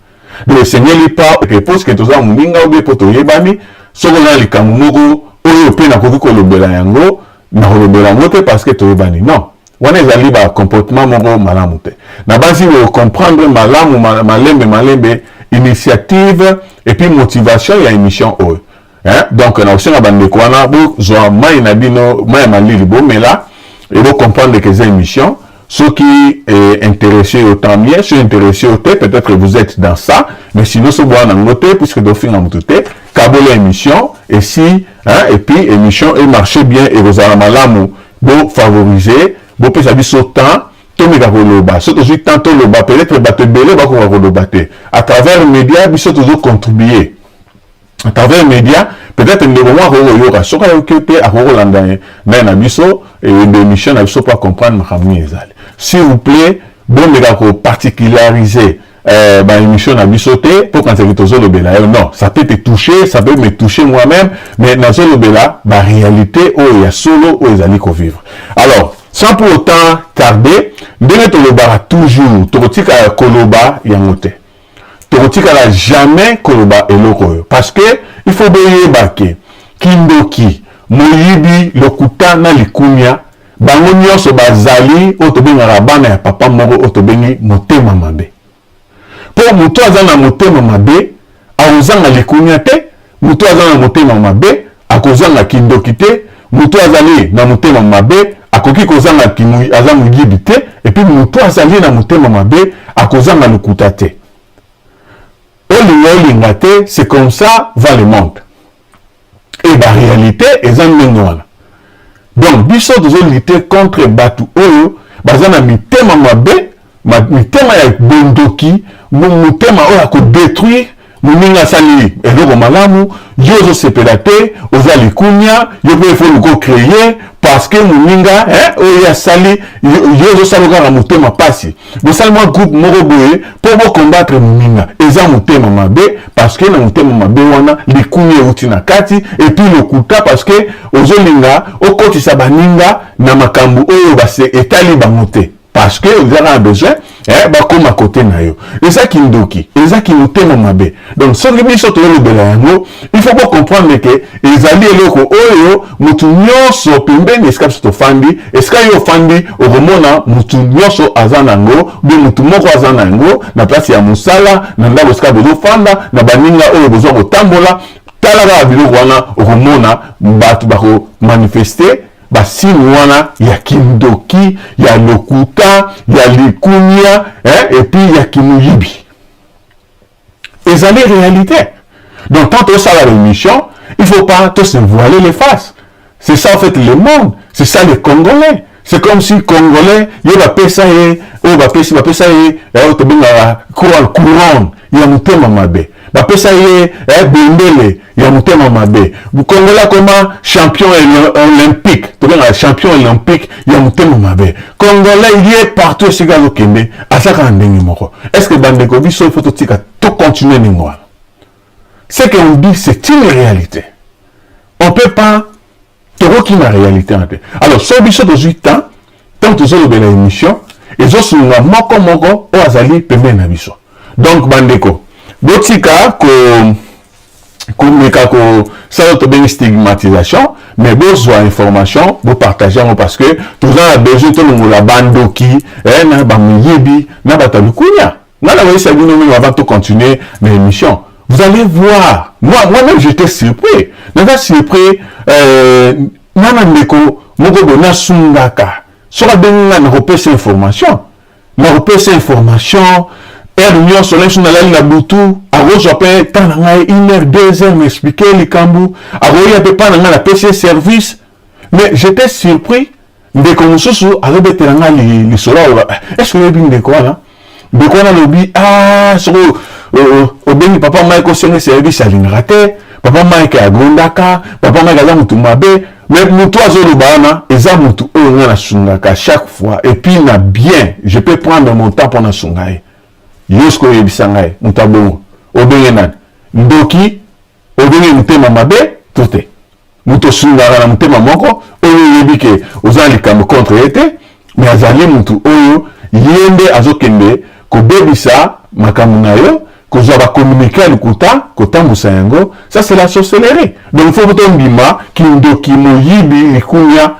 Donc esengeli pa que toza moninga obe mpo toyebani, soki oza na likambo moko oyo mpe nakoki kolobela yango, nakolobela yango te parce que toyebani. Non, wana ezali bacomportement moko malamu te. Na basi comprendre malamu, malembe malembe, initiative et puis motivation ya émission oyo, hein? Donc nakosenga bandeko wana bozwa mai na bino, mai ya malili bomela et bocomprendre que eza émission. Soki est intéressé, autant mieux. Soki intéressé te, peut-être que vous êtes dans ça, mais sinon so boya nango te, puisque tofinga motu te. Kabola émission et si, hein, et puis émission emarche bien, ekozala malamu. Bofavoriser, bopesa biso temps tomeka koloba. So tozwi temps toloba, peut-être bato ebele bakoka koloba te. À travers média, biso tozocontribuer à travers média. Peut-être ndeko moko akoki koyoka, soki ayoki te, akoki kolanda ngai na biso émission na biso mpo acomprendre makambo nini ezali. S'il vous plaît, bomeka koparticulariser baémission na biso te mpo kanisaki tozolobela yo. Non, ça peut te toucher, ça peut me toucher moi-même, mais nazolobela baréalité oyo ya solo oyo ezali kovivre. Alors, sans pour autant tarder, ndenge tolobaka toujours, tokotikala koloba yango te, tokotikala jamais koloba eloko oyo, parce que il faut boyeba ke kindoki, moyibi, lokuta na likunia, bango nyonso bazali oyo tobengaka bana ya papa moko oyo tobengi motema mabe. Mpo moto aza na motema mabe akozanga likunia te, moto aza na motema mabe akozanga kindoki te, moto azali na motema mabe akoki kozanga aza moyibi te, et puis moto azali na motema mabe akozanga lokuta te. Olinga olinga te, c'est comme ça va le monde et baréalité eza ndenge wana. Donc biso tozolutter contre bato oyo baza na mitema mabe, mitema ya bondoki, motema oyo akodétruire moninga. Asali eloko malamu, yo ozosepela te, oza likunia, yo mpe ifo luka ocréer parce que moninga oyo asali, yo ozosala kaka motema pasi. Bosali mwa groupe moko boye mpo bocombattre moninga, eza motema mabe, parce que na motema mabe wana likunia euti na kati, et puis lokuta, parce que ozolinga okotisa baninga na makambo oyo base etali bango te, parce que ozaka na besoin bakóma kote na yo. Eza kindoki, eza kimotema mabe. Donc soki biso tozolobela yango, il faut bocomprendre ke ezali eloko oyo motu nyonso pembeni esika biso tofandi, esika yo ofandi, okomona motu nyonso aza nango, be motu moko aza na yango na place ya mosala, na ndako esika bozofanda, na baninga oyo bozwa kotambola. Tala kaka biloko wana, okomona bato bakomanifester basigne wana ya kindoki, ya lokuta, ya likunia, et puis ya kimoyibi. Ezali réalité. Donc tant tosala l'émission, il faut pas tous se voiler les faces. C'est ça en fait le monde, c'est ça les Congolais. C'est comme si Congolais ye bapesa ye oyo bapesi, bapesa ye oyo tobengaka couronne ya motema mabe, bapesa ye bendele ya motema mabe. Congolais akoma champion olympique, tobengaka champion olympique ya motema mabe. Congolais ye partout esika azokende aza kaka ndenge moko. Est ce que bandeko biso il faut totika tocontinue ndenge wana? Ce qu'on dit, c'est une réalité, on peut pas tokokima réalité wana te. Alors so biso tozwi temps, ntango tozolobela émission, ezosunga moko moko oyo azali pembeni na biso. Donc bandeko, botika ko komeka kosala tobengi stigmatisation, mais bozwa information, bopartage yango, parce que toza na besoin tolongola bandoki na bamoyibi na bato ya likunya. Nga na koyebisa bino mingi avant tocontinuer na émission. Vous allez voir, moi moi-même j'étais surpris, naza surpris nga na ndeko moko boye nasungaka. Soki abengi nga, nakopesa information, nakopesa information heure nyonso. Na biso nalali na butu, akozwa mpe temps na ngai, une heure, 2 heures, m'expliquer likambo, akoya mpe mpa na ngai, napesi ye service. Mais j'étais surpris. Ndeko mosusu azobetela nga lisolo, aloba, eh, est-ce oyebi ndeko wana? Ndeko wana alobi, ah, soki obengi papa Mike osenge service, alingaka te. Papa Mike agondaka, papa Mike aza motu mabe. Mais motu azoloba wana eza motu oyo nga nasungaka chaque fois, et puis na bien, je peux prendre mon temps mpo nasunga ye. Yo soki oyebisa ngai moto abongo, obenge nani? Ndoki? Obenge motema mabe to te? Moto osungaka na motema moko, oyo oyebi ke oza na likambo contre ye te, mais azali motu oyo ye nde azokende kobebisa makambo na yo, kozwa bacommuniqué ya lokuta, kotambusa yango. Ça, c'est la sorcellerie. Donc faut tondima kindoki, moyibi, likunya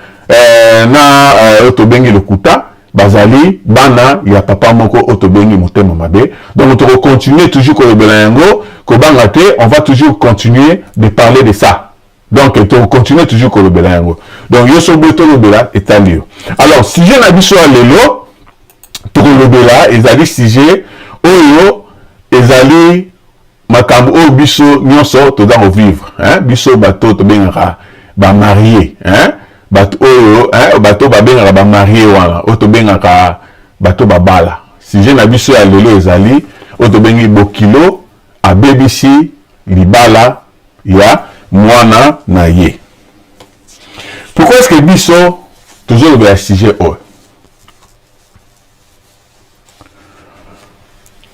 na oyo tobengi lokuta bazali bana ya papa moko oyo tobengi motema mabe. Donc tokocontinue toujours kolobela yango, kobanga te, on va toujours continuer de parler de ça. Donc tokocontinue toujours kolobela yango. Donc yo so boye tolobela, etali yo. Alors, sujet na biso ya lelo tokolobela ezali sujet oyo ezali makambo oyo biso nyonso toza kovivre, hein? Biso bato tobengaka bamariés, hein? Bato oyo, hein? Bato babengaka bamariés wana, oyo tobengaka bato babala. Sujet na biso ya lelo ezali oyo tobengi bokilo abebisi libala ya mwana na ye. Pourquoi est-ce que biso tozolobela sujet oyo?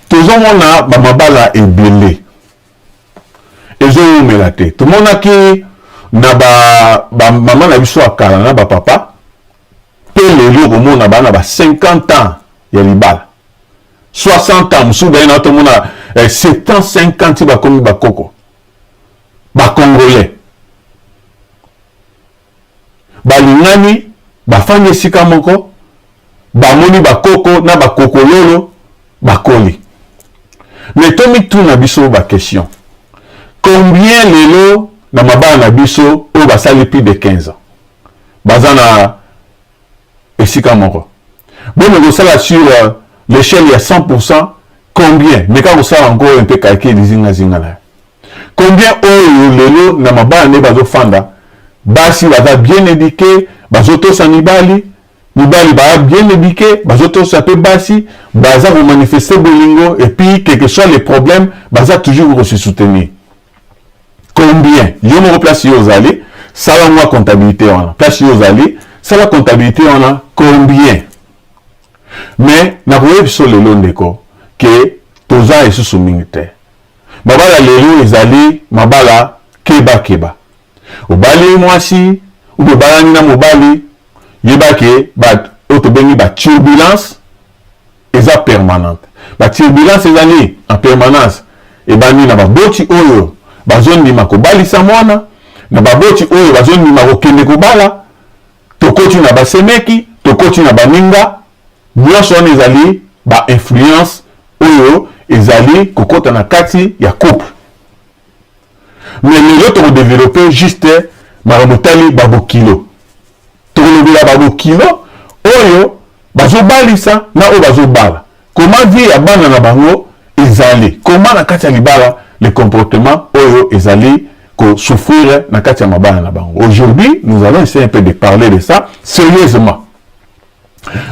Tozomona bamabala ebele ezowumela te. Tomonaki na bamama ba na biso ya kala na bapapa mpe lelo, komona bana ba 50 ans ya libala, 60 ans, mosusu baye na tomona 75 ans ti bakomi bakoko. Bacongolais balingani, bafandi esika moko, bamoni bakoko na bakokololo bakoli. Mais tomituna biso baquestion: combien lelo na mabala na biso oyo basali plus de 15 ans baza na esika moko? Boni kosala sur l'échelle ya 100%, combien? Meka kosala yango oyo mpe calcul zingazinga na yo. Combien oyo lelo na mabala nde bazofanda, basi baza bien éduqué, bazotosa mibali, mibali baza bien éduqué, bazotosa mpe basi, baza komanifeste bolingo, et puis quel que soit les problèmes, baza toujours kose soutenir? Combien? Yo moko, place yo ozali, sala mwa comptabilité wana. Place yo ozali, sala comptabilité wana, combien? Mais nakoyebi biso lelo, ndeko, ke toza lisusu mingi te. Mabala lelo ezali mabala kebakeba. Obali mwasi ube obalani na mobali, yeba ke oyo tobengi baturbulence eza permanente. Baturbulence ezali en permanence. Ebandi na baboti oyo bazondima kobalisa mwana, na baboti oyo bazondima kokende kobala, tokoti na basemeki, tokoti na baninga. Nyonso wana ezali bainfluence oyo ezali kokɔta na kati ya couple. Mais lelo tokodévelopper juste makambo etali babokilo. Tokolobela babokilo oyo bazobalisa na oyo bazobala, comment vie ya bana na bango ezali, comment na kati ya libala le comportement oyo ezali kosouffrir na kati ya mabala na bango. Aujourd'hui, nous allons essayer un peu de parler de ça sérieusement.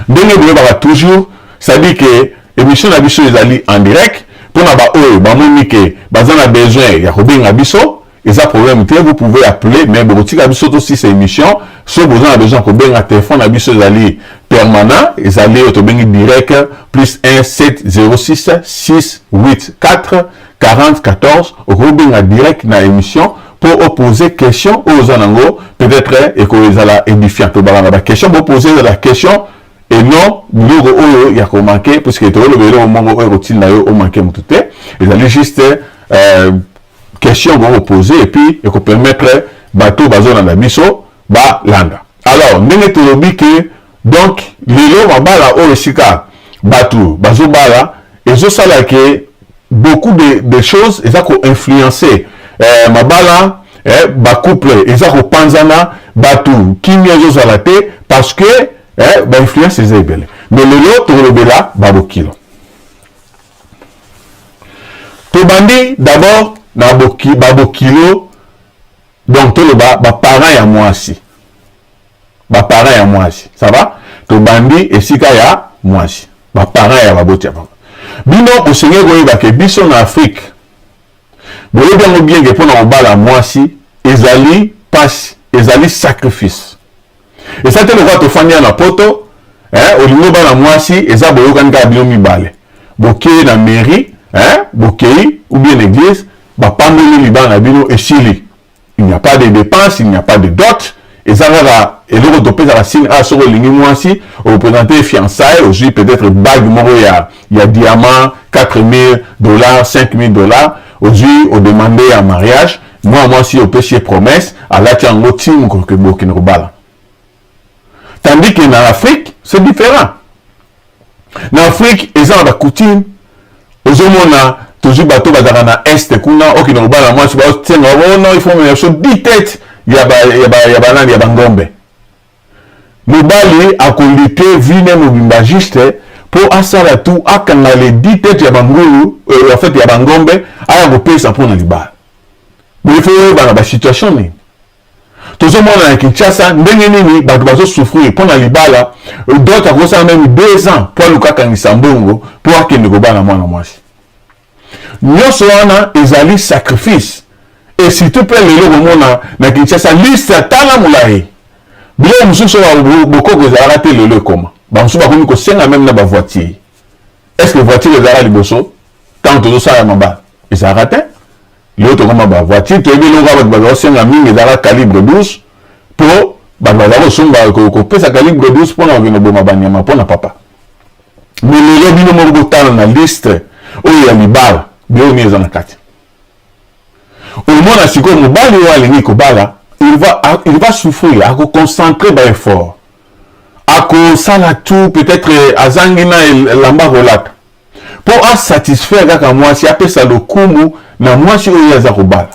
Ndenge boyebaka toujours, c'est-à-dire que émission na biso ezali en direct. Mpona baoyo bamoni ke baza na besoin ya kobenga biso, eza problème te, vous pouvez appeler, mais bokotika biso tosisa émission. So boza na besoin kobenga, téléphone na biso ezali permanent, ezali oyo tobengi direct, +1 706 684 40 14. Okobenga direct na émission mpo opose question oyo oza nango. Peut-être ekozala édifiant. Tobaka na baquestion bopose, ezala question et non biloko oyo ya komanquer, puisque toyoloba eloko moko oyo ekotinda yo omanquer motu te. Ezali juste question bokopose et puis ekopermettre bato bazolanda biso balanda. Alors, ndenge tolobi ke donc lelo mabala oyo esika bato bazobala ezosala ke beaucoup de choses eza koinfluencer mabala, bacouple eza kopanzana, bato kimia ezozala te, parce que bainfluence eza ebele. Mais lelo tokolobela babokilo. Tobandi d'abord na babokilo, donc toloba baparent ya mwasi. Ba parents ya mwasi. Ça va? Tobandi esika ya mwasi. Ba parents ya baboti ya papa. Bino bosengeli koyeba ke biso na Afrique boyebi yango bien ke mpona kobala mwasi ezali pasi, ezali sacrifice. Eza te lokola tofandi ya na poto eh, olingi obala mwasi eza boyokani kaka bino mibale bokei na mairie eh, bokei ou bien église bapamboli libala na bino esili. Il n'y a pas de dépenses, il n'y a pas de dot. Eza kaka eloko topesaka signe ah soki olingi mwasi oreprésente fiançailles ozwi peut-être bague moko ya, ya diamant 4000 dollars 5000 dollars ozwi odemande ya mariage mwana mwasi opesi ye promesse alati yango ti mokolo bokende kobala. Tandis que na Afrique c'est différent. Na Afrique eza na ba coutume, ozomona tozwi bato bazalaka na est kuna okende kobala mwasi baosenga oh non il faut omema biso 10 tete ya ba ya ba ya banani ya bangombe. Mobali akolite vie ne mobimba juste po asala tout akanga les 10 tete ya bangulu euh, en fait ya bangombe aya kopesa mpo na libala. Mais il faut oyeba na ba situation nini tozomona na Kinshasa ndenge nini bato bazo souffrir mpo na libala. Dot akosala meme 2 ans mpo aluka akangisa mbongo mpo akende kobala mwana mwasi. Nyonso wana ezali sacrifice. Et surtout mpe lelo komona na Kinshasa liste tala molai, biloko mosusu oyo bokoko ezalaka te lelo ekoma, bamosusu bakomi kosenga meme na bavoiture. Est ce que voiture ezalaka liboso ntango tozosala mabala? Ezalaka te. Lelo tokoma ba voiture, toyebi eloko bato baza kosenga mingi ezalaka calibre 12 mpo bato baza kosomba kopesa calibre 12 mpona kokende koboma banyama mpona papa. Mais lelo bino moko botala na liste oyo ya libala biloko nini eza na kati. Omona sikoyo mobali oyo alingi kobala il va souffrir, akoconcentre ba effort, akosala tout, peut-être azangi na elamba kolata mpo asatisfaire kaka mwasi, apesa lokumu na mwasi oyo ye aza kobala.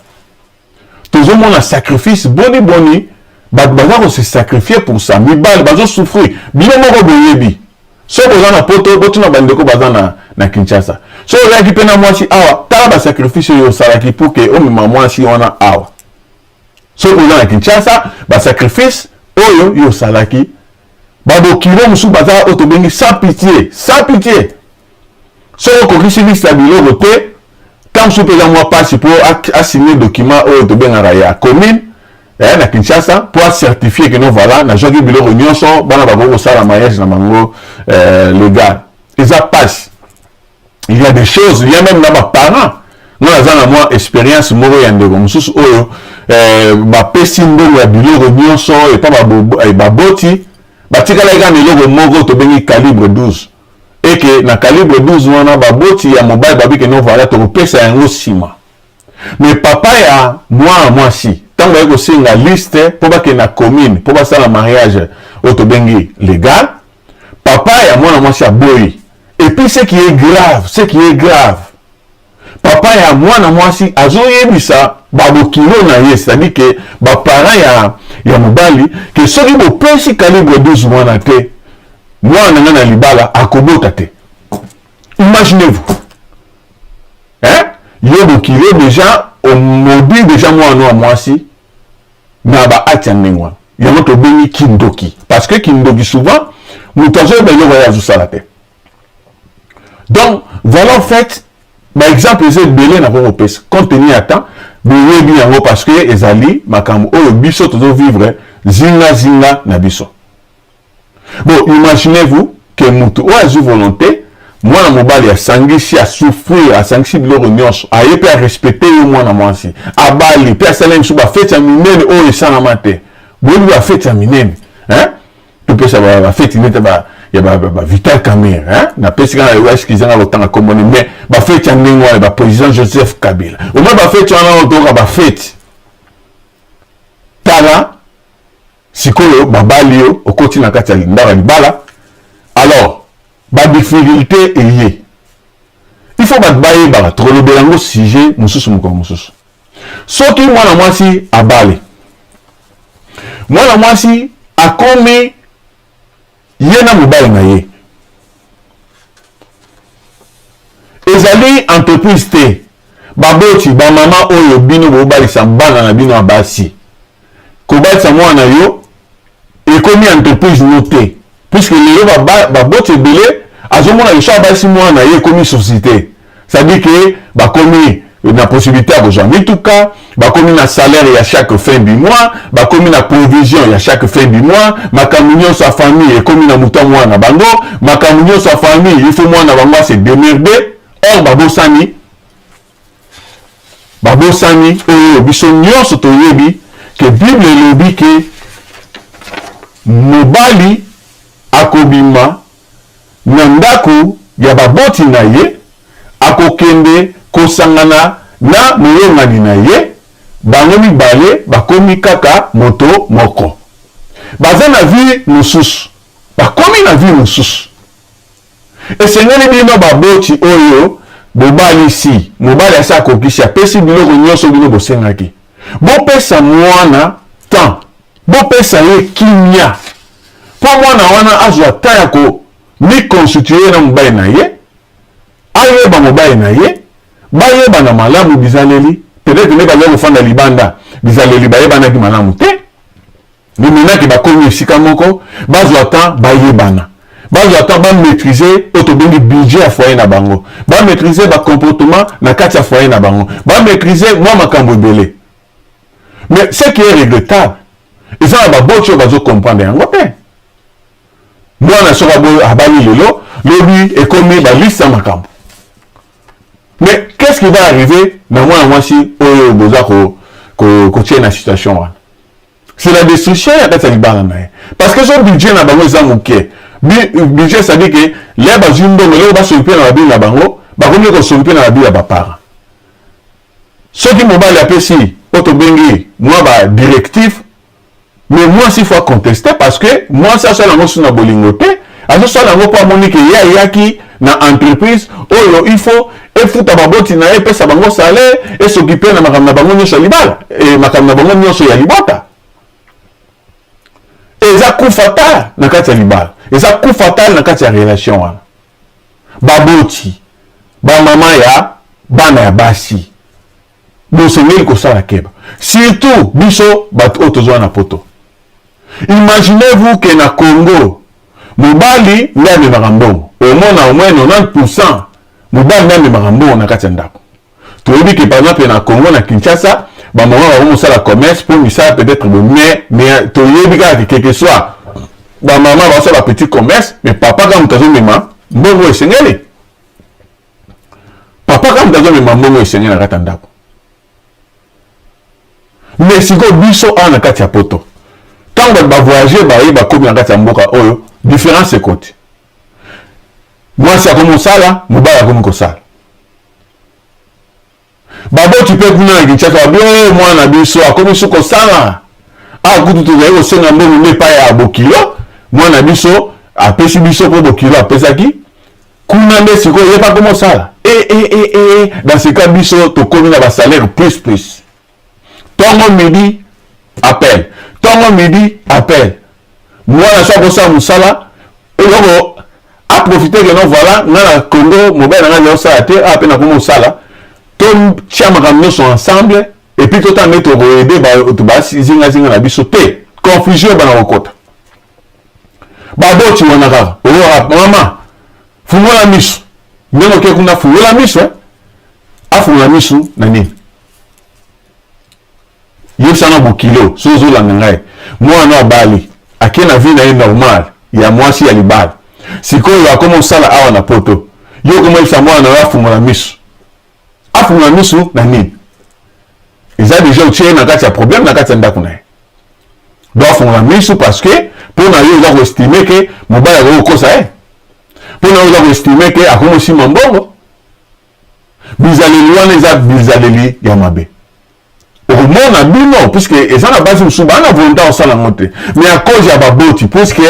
Tozomona sacrifice boni boni bato baza kose sacrifier pour ça, mibali bazo souffrir. Bino moko boyebi, soki boza na poto botuna bandeko baza na, na Kinshasa, soki ozalaki mpe na mwasi awa, tala basacrifice oyo osalaki pour ke omema mwasi wana awa. Soki oza na Kinshasa, basacrifice oyo yo osalaki, babokilo mosusu baza oyo tobengi sans pitié, sans pitié. Soki okokisi liste ya biloko te, ntango mosusu mpe eza mwa mpasi mpo asigne document oyo tobengaka ya commune na Kinshasa mpo acertifie que non voilà nazwaki biloko nyonso, bana bakoki kosala mariage na bango légal. Eza mpasi. Il y a des choses, il y a même na ba parents. Nga naza na mwa experience moko ya ndeko mosusu oyo bapesi mbongo ya biloko nyonso epa baboti, batikalaki kaka na eloko moko tobengi calibre 12. Eke na calibre 12 wana baboti ya mobali babiki no voilà tokopesa yango nsima. Mais papa ya mwana mwasi ntango baye kosenga liste mpo bakende na commune mpo basala mariage oyo tobengi légal, papa ya mwana mwasi aboyi. Et puis ce qui est grave, ce qui est grave, papa ya mwana mwasi azoyebisa babokilo na ye, c'est-à-dire que ba parents ya mobali ke soki bopesi calibre 12 wana te, mwana na ngai na libala akobota te. Imaginez-vous, hein? Yo bokilo déjà omaudit déjà mwana ya mwasi na ba acte ya ndenge wana. Yango tobengi kindoki, parce que kindoki souvent moto azoyeba eloko ye azosala te. Donc voilà en fait ba exemple eza ebele na kokopesa compte tenu ya temps boyebi yango, parce que ezali makambo oyo biso tozovivre zinga zinga na biso. Bon, imaginez-vous que moto oyo azwi volonté, mwana mobali asangisi, asouffrir, asangisi biloko nyonso, aye mpe arespecte yo mwana mwasi, abali mpe asali biso bafeti ya minene oyo esalama te. Boyebi bafeti ya minene, hein? Topesa bafeti nete ya ba Vital Kamerhe, hein? Napesi kaka excuse nga kotanga kombo ne, mais bafeti ya ndenge wana ba président Joseph Kabila, omoi bafeti wana oyo toyoka bafeti. Tala sikoyo babali yo, okoti na kati ya ndako ya libala, alors ba difficulté eye, il faut bato bayebaka, tokolobela yango sujet mosusu mokolo mosusu. Soki mwana mwasi abali, mwana mwasi akomi ye na mobali na ye, ezali entreprise te. Baboti, bamama oyo bino bobalisa bana na bino ya basi, kobalisa mwana yo. Ekomi entreprise no te puisque lelo baboti ebele azomona ke soki abalisi mwana na ye ekomi société, c'est-à-dire que bakomi na possibilité ya kozwa mituka, bakomi na salaire ya chaque fin du mois, bakomi na provision ya chaque fin du mois. Makambo nyonso ya famille ekomi na moto ya mwana bango, makambo nyonso ya famille, il faut mwana bango ase démerder. Or babosani, babosani oyo biso nyonso toyebi ke Bible elobi ke mobali akobima na ndako ya baboti na ye, akokende kosangana na moyongani na ye, bango mibale bakomi kaka moto moko. Baza na vie mosusu, bakomi na vie mosusu. Esengeli bino baboti oyo bobalisi, mobali asi akokisi, apesi biloko nyonso bino bosengaki, bopesa mwana temps, bopesa ye kimia, mpo mwana wana azwa temps ya komiconstituer na mobali na ye, ayeba mobali na ye, bayebana malamu bizaleli. Peut-être nde bazali kofanda libanda, bizaleli bayebanaki malamu te. Limenaki bakomi esika moko, bazwa temps bayebana, bazwa temps bamaîtriser oyo tobengi budget ya foyer na bango, bamaîtriser bacomportement na kati ya foyer na bango, bamaîtriser mwa makambo ebele. Mais ce qui est regrettable, eza na baboti oyo bazocomprendre yango te. Mwana soki abali lelo, lobi ekomi baliste ya makambo. Mais qu'est-ce qui va arriver na mwana mwasi oyo boza kotia na situation wana? C'est la destruction ya kati ya libala na ye, parce que so budget na bango eza moke. Budget, c'est-à-dire que le bazwi mbongo lelo, bas'occuper na babilles na bango, bakomi kos'occuper na babilles ya baparents. Soki mobali apesi oyo tobengi mwa badirective, mais mwasi faut contester, parce que mwasi asala yango su na bolingo te, azosala yango mpo amoni ke ye ayaki na entreprise oyo il faut efuta baboti na ye, epesa bango salaire, es'occuper na makambo na bango nyonso ya libala, makambo na bango nyonso ya libota. Eza coup fatal na kati ya libala, eza coup fatal na kati ya relation wana. Baboti, bamama ya bana ya basi, bosengeli kosala keba, surtout biso bato oyo tozwa na Poto. Imaginez-vous ke na Congo mobali nde amemaka mbongo, omona au moins 90 mobali nde amemaka mbongo na kati ya ndako. Toyebi ke par exemple na Congo, na Kinshasa, bamama bango mosala commerce mpo misala peut-être bo, mais toyebi kaka ke quelque soit bamama basala bapetit commerce, mais papa kaka moto azomema mbongo esengeli, papa kaka moto azomema mbongo esengeli na kati ya ndako. Mais sikoyo biso awa na kati ya Poto, ntango bato bavoyage baye, bakomi na kati ya mboka oyo, différence ekoti. Mwasi akomi kosala, mobali akomi kosala. Baboti mpe kuna na Kinshasa babi: "Oyo mwana biso akomi su kosala awa, kutu tozali kosenga mbongo nde epai ya bokilo, mwana biso apesi biso mpo bokilo apesaki kuna, nde sikoyo ye mpe mosala." e e e e dans ce cas biso tokomi na basalaire plus plus. Ntongo midi appel, ntongo midi appel. Mwana so akosala mosala, eloko aprofiter ke non, voilà, nga na Congo mobali na nga azosala te, awa mpe nakomi kosala, totia makambo nyonso ensemble et puis totala nde tokoaider bato bazingazinga na biso te. Confusion ebana kokota. Baboti wana kaka oyoka: "Mama, fungola miso ndenge oke kuna, fungola miso." Afungola miso na nini? Yebisanga bokilo so ozolanda ngai. Mwana abali, ake na vie na ye normal ya mwasi ya libala, sikoyo akoma osala awa na Poto. Yo okoma yebisa mwana na yo afungola miso. Afungola miso na nini? Eza déjà otie ye na kati ya problème na kati ya ndako na ye. Donc afungola miso parce que mpo na yo oza koestimer ke mobali akoki kokosa ye, mpo na yo oza koestimer ke akomi osima mbongo. Bizaleli wana eza bizaleli ya mabe. Okomona bino, puisque eza na basi mosusu baa na volonté kosala yango te, mais à cause ya baboti, puisque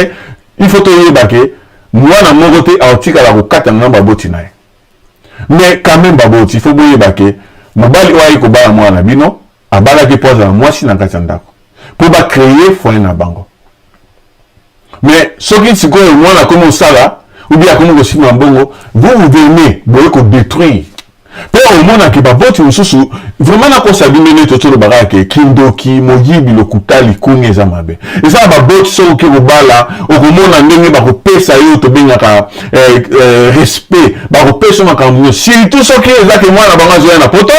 il faut toyeba ke mwana moko te aotikala kokatana na baboti na ye. Mais quand même baboti, il faut boyeba ke mobali oyo ayi kobala mwana na bino, abalaki mpo azala mwasi na kati ya ndako, mpo bacréer foyer na bango. Mais soki sikoyo mwana akomi kosala ou bien akomi kosimba mbongo, vous, vous venez boye kodétruire. Mpe omona ke baboti mosusu vraiment nakosa bino nde tozoloba kaka ke kindoki, moyibi, lokuta, likunya eza mabe. Eza na baboti soki oke kobala okomona ndenge bakopesa yo tobengaka eh, eh, respect, bakopesa yo makambo nyonso, surtout soki eza ke mwana bango azoya na poto.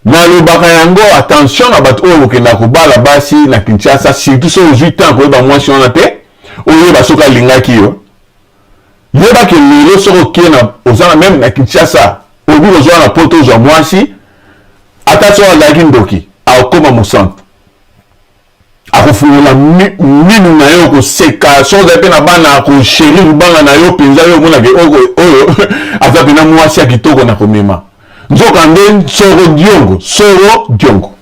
Nalobaka yango attention na bato oyo bokendaka kobala basi na Kinshasa, surtout soki ozwi temps koyeba mwasi wana te, oyeba soki alingaki yo. Yeba ke lelo soki okie na oza na meme na Kinshasa okoki kozwa na poto ozwa mwasi ata soki azalaki ndoki akokoma mosantu akofungola minu na yo okoseka soki ozali mpe na bana akosherir bana na yo mpenza yo omonake oyo aza mpena mwasi ya kitoko na komema nzoka nde soro diongo soro diongo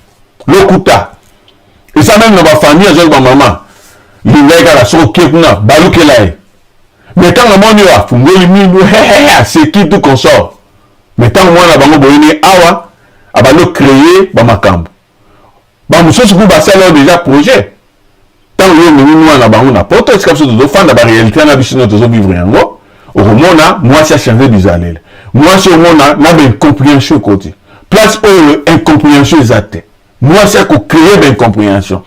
lokuta eza meme na bafamille azwaki bamama linga ye kaka soki okie kuna balukela ye me ntango amoni oyo afungoli minu hehehe aseki tout consort me ntango mwana bango boyini awa abandi ocreye bamakambo bamosusu ku basali oyo deja projet ntango yo omemi mwana na bango na poto esika biso tozofanda barealité na biso nyonso tozovivre yango okomona mwasi achange bizaleli mwasi omona na baincomprehension ekoti place oyo incomprehension eza te Mwasi ako creer ba incomprehension.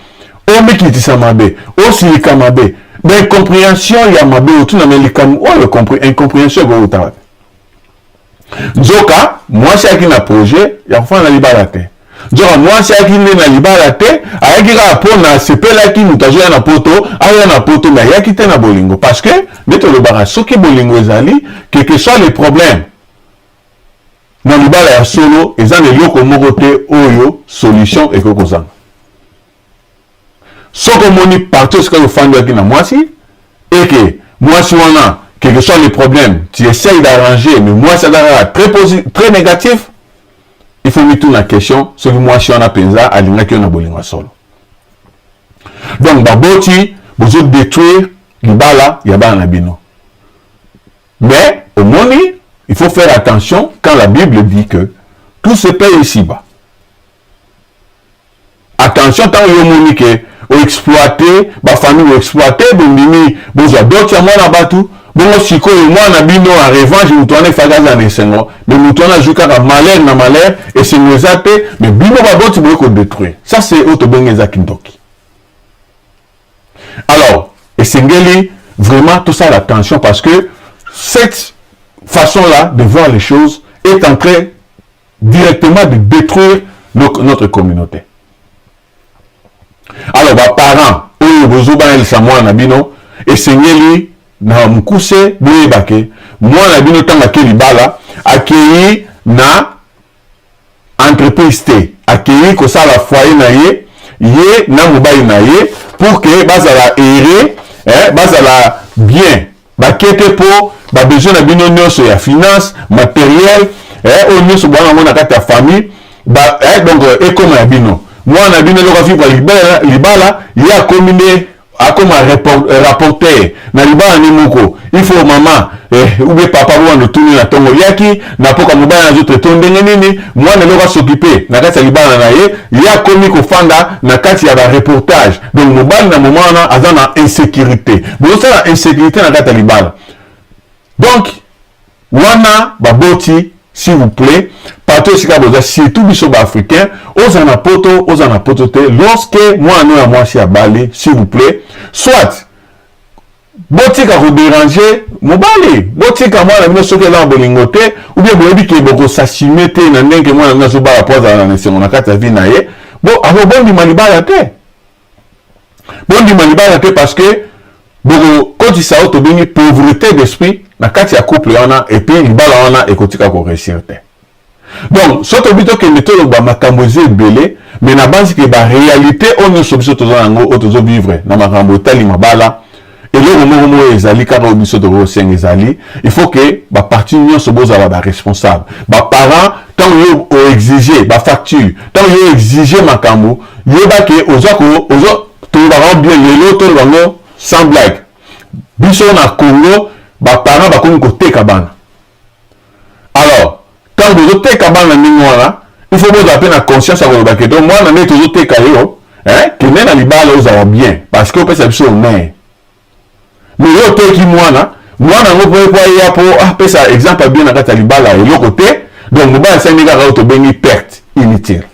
Omikitisa mabe, osilika mabe. Ba incomprehension ya mabe otuna me likambo oyo incomprehension ekowuta wapi? Nzoka mwasi ayaki na projet ya kofanda na libala te. Nzoka mwasi ayaki nde na libala te, ayaki kaka mpo na asepelaki moto azoya na poto, aya na poto me ayaki te na bolingo parce que nde tolobaka soki bolingo ezali que que soit le problème Na libala ya solo eza na eloko moko te oyo solution ekoki kozanga. Soki omoni parti esika ofandaki na mwasi et que mwasi wana quel que soit le problème tu essayes d'arranger mais mwasi aza kaka très posi très négatif il faut mituna question soki mwasi wana mpenza alingaki yo na bolingo ya solo. Donc baboti bozo détruire libala ya bana na bino. Mais omoni, il faut faire attention quand la Bible dit que tout se paye ici-bas. Attention ntango yo omoni ke oexploite bafamille oexploite bondimi bozwa dot ya mwana bato bongo sikoyo mwana bino en revanche moto wana efaki aza na esengo mais moto wana azwi kaka malheur na malheur esengo eza te mais bino baboti boye kodetruire ça c'est oyo tobengi eza kindoki Alors, esengeli vraiment tosala attention parce que cette façon-là de voir les choses est en train directement de détruire notre communauté. Alors, ba parents oyo bozobanelisa mwana na bino esengeli na mokuse boyeba ke mwana na bino ntango ake libala akei na entreprise te akeyi kosala foyer na ye ye na mobali na ye pour que bazala heureux eh, bazala bien bake te mpo ba besoin na bino nyonso ya finance materiel eh, oyo nyonso bwana yango na kati ya famille ba, eh, donc ekoma ya bino mwana na bino eloko avivre libala, libala ye akomi nde akoma rapporteur na libala ni moko il faut mama eh, ou bien papa bo otuni na ntongo oliaki na poka mobali nazo traite ndenge nini mwana eloko asokipe na kati ya libala na ye ye akomi kofanda na kati ya bareportage donc mobali na moma wana aza na insécurité bozosala insécurité na kati ya libala donc Wana baboti s'il vous plait partout esika boza surtout biso ba africain oza na poto oza na poto te lorsque mwana no ya mwasi abali s'il vous plait soit botika koderange mobali botika mwana bino soki eza na bolingo te ou bien boyebi ke bokosassume te na ndenge mwana bino azobala mpo azala na esengo na kati ya vie na ye bo alors bondima libala te Bondima libala te parce que bokokotisa oyo tobengi pauvreté d'esprit na kati ya couple wana et puis libala wana ekotika ko réussir te. Donc soki tobi tokende toloba makambo eza ebele mais nabanzi ke ba réalité oyo nyonso biso toza yango oyo tozo vivre na makambo etali mabala eloko moko moko ezali kaka oyo biso tokoki kosenga ezali il faut que ba partie nyonso bozala ba responsable ba parents ntango yo oexige ba facture ntango yo exige makambo yeba ke oza ko oza tolobaka bien lelo toloba yango sans blague biso na Congo ba parents bakomi koteka bana alors ntango bozoteka bana ndenge wana il faut bozala mpe na conscience ya koloba ke donc mwana nde tozoteka yo eh, kende na libala ozala bien parce que opesa biso honneur mais yo oteki mwana mwana yango mpo po aya mpo apesa exemple ya bien na kati ya libala eloko te. Donc mobali asali kaka oyo tobengi perte inutile.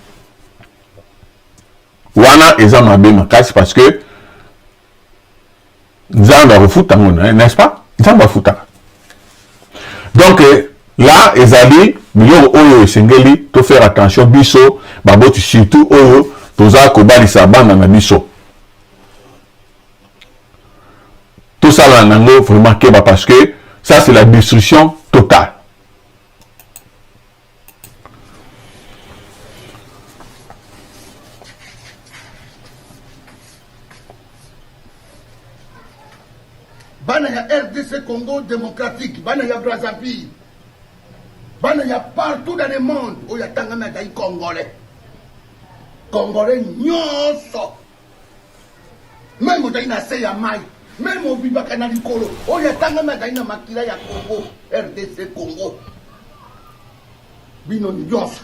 Wana eza mabe makasi parce que Nzambe akofuta ngo n'est-ce pas? Nzambe afutaka. Donc là ezali biloko oyo esengeli to faire attention biso baboti surtout oyo toza kobalisa bana na biso. Tosala nango vraiment keba parce que ça c'est la destruction totale. Bana ya rdc Congo democratique, bana ya Brazzaville, bana ya partout dans le monde oyo atangami azali congolais, congolais nyonso, meme ozali na se ya mai, meme obibaka na likolo, oyo atangami azali na makila ya Congo, rdc Congo, bino nyonso,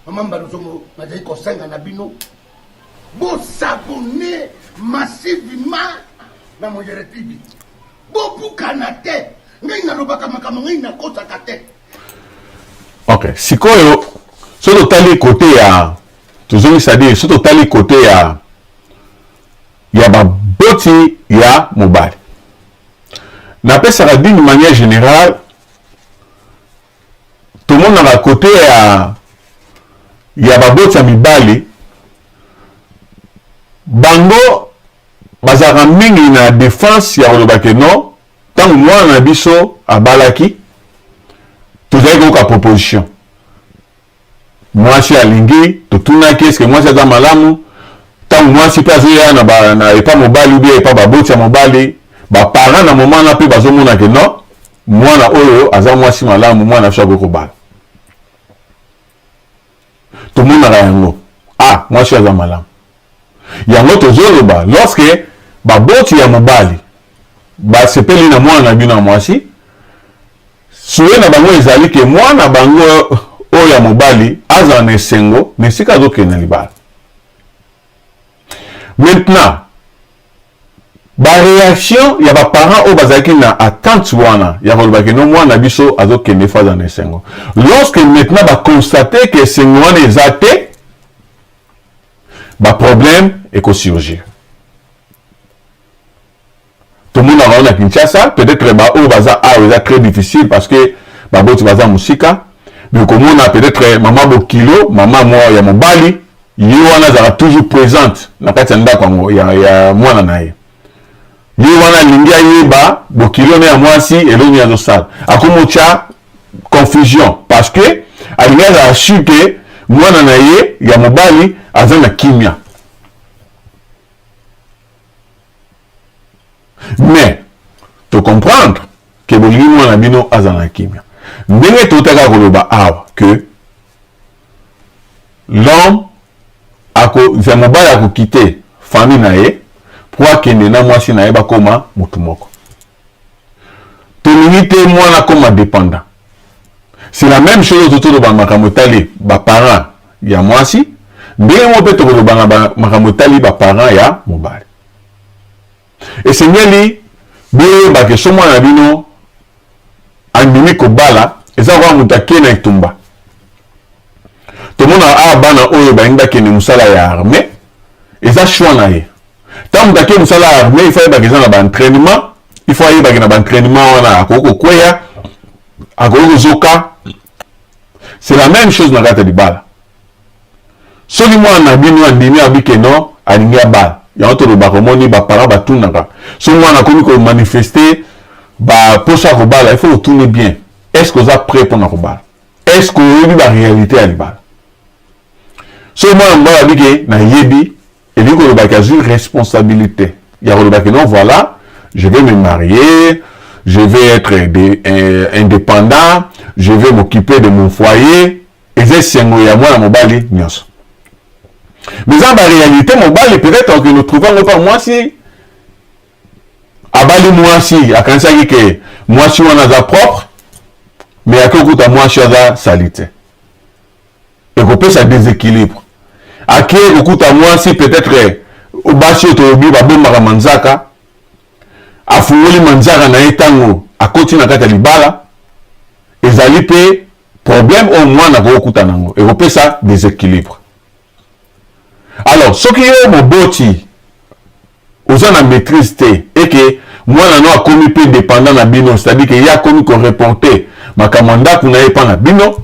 mama Mbalozongo, nazali kosenga na bino Bo s'abonner massivement na Mojere TV. Bobukana te. Ngai nalobaka makambo ngai nakosaka te. Ok, sikoyo soki totali kote ya tozongi c'est-à-dire soki totali kote ya ya baboti ya mobali napesaka d'une manière générale tomonaka kote ya ya baboti ya mibali bango bazalaka mingi na defense ya koloba ke non ntango mwana na biso abalaki tozalaki koyoka proposition Mwasi alingi, totunaki est-ce que mwasi aza malamu? Tango mwasi pe azoya na ba na epa mobali ou bien epa baboti ya mobali, ba parents na moment wana pe bazomona que non, mwana oyo aza mwasi malamu, mwana biso akoki kobala. Tomonaka yango. Ah, mwasi oyo aza malamu. Yango tozoloba lorsque baboti ya mobali basepeli na mwana na bino ya mwasi, Souhait na bango ezali ke mwana bango oyo ya mobali azala na esengo na esika azokende na libala. Maintenant, ba reaction ya ba parents oyo bazalaki na attente wana ya koloba ke no mwana na biso azokende fo azala na esengo, lorsque maintenant ba constate ke esengo wana eza te, ba problème eko surgir. Tomonaka yango na Kinshasa, peut-etre ba oyo baza awa eza très difficile parce que baboti baza mosika, mais okomona peut-etre mama bokilo, mama mwa ya mobali, ye wana azalaka toujours presente na kati ya ndako yango ya, ya mwana na ye. Ye wana alingi ayeba bokilo na ya mwasi eloko nini azosala, akomotya confusion parce que alingi azala sur que mwana na ye ya mobali aza na kimia. Mais to comprendre que bolingi mwana na bino azala na kimia. Ndenge totaka koloba awa que l'homme ako ya mobali akokite famille na ye po akende na mwasi na ye bakoma motu moko. Tolingi te mwana akoma dependant. C'est la même chose oyo toloba makambo etali ba parents ya mwasi, ndenge moko mpe tokoloba na makambo etali ba parents ya mobali. Esengeli boyeba ke so mwana na bino andimi kobala, eza lokola moto ake na etumba. Tomonaka awa bana oyo balingi bakende mosala ya armee, eza choix na ye. Ntango moto ake mosala ya armee, il faut ayebaka eza na ba entraînement, il faut ayebaka na ba entraînement wana akoki kokweya, akoki kozoka. C'est la même chose na kati ya libala. Soki mwana na bino andimi abi ke non alingi abala, yango tolobaka omoni ba parents batunaka soki mwana akomi ko manifester ba posa ya kobala, il faut otuni bien, est-ce que oza prêt pona kobala? Est-ce que oyebi ba réalité ya libala? Soki mwana mobali abi ke nayebi, elingi koloba ke azwi responsabilité ya koloba ke non voilà, je vais me marier, je vais être indépendant, je vais m'occuper de mon foyer. Eza esengo ya mwana mobali nyonso. Mais eza ba réalité mobali peut-être okende trouver yango pa mwasi abali mwasi akanisaki ke mwasi wana aza propre mais ake okuta mwasi aza salite, ekopesa déséquilibre. Ake kokuta mwasi peut-être basi oyo tolobi babombaka manzaka, afungoli manzaka na ye ntango akoti na kati ya libala, ezali mpe. Problème oyo mwana akoki kokutana yango ekopesa desequilibre. Alors soki yo moboti oza na maîtrise te et que mwana no akomi mpe dépendant na bino, c'est-à-dire que ye akomi ko reporter makambo ya ndako na ye epa na bino,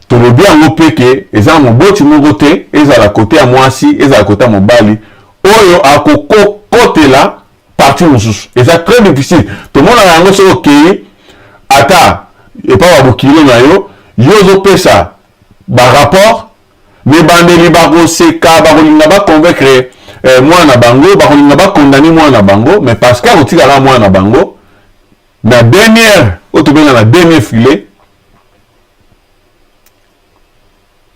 tolobi yango mpe ke eza na moboti moko te, ezala kote ya mwasi ezala kote ya mobali, oyo akokotela partie mosusu. Eza très difficile. Tomonaka yango soki okei ata epa babokilo na yo, yo ozopesa barapport, me bandeli bakoseka, bakolinga baconvaincre eh, mwana na bango, bakolinga bakondane mwana na bango, mais parce que akotikaka mwana na bango na dernière oyo tobenga na dernier filet,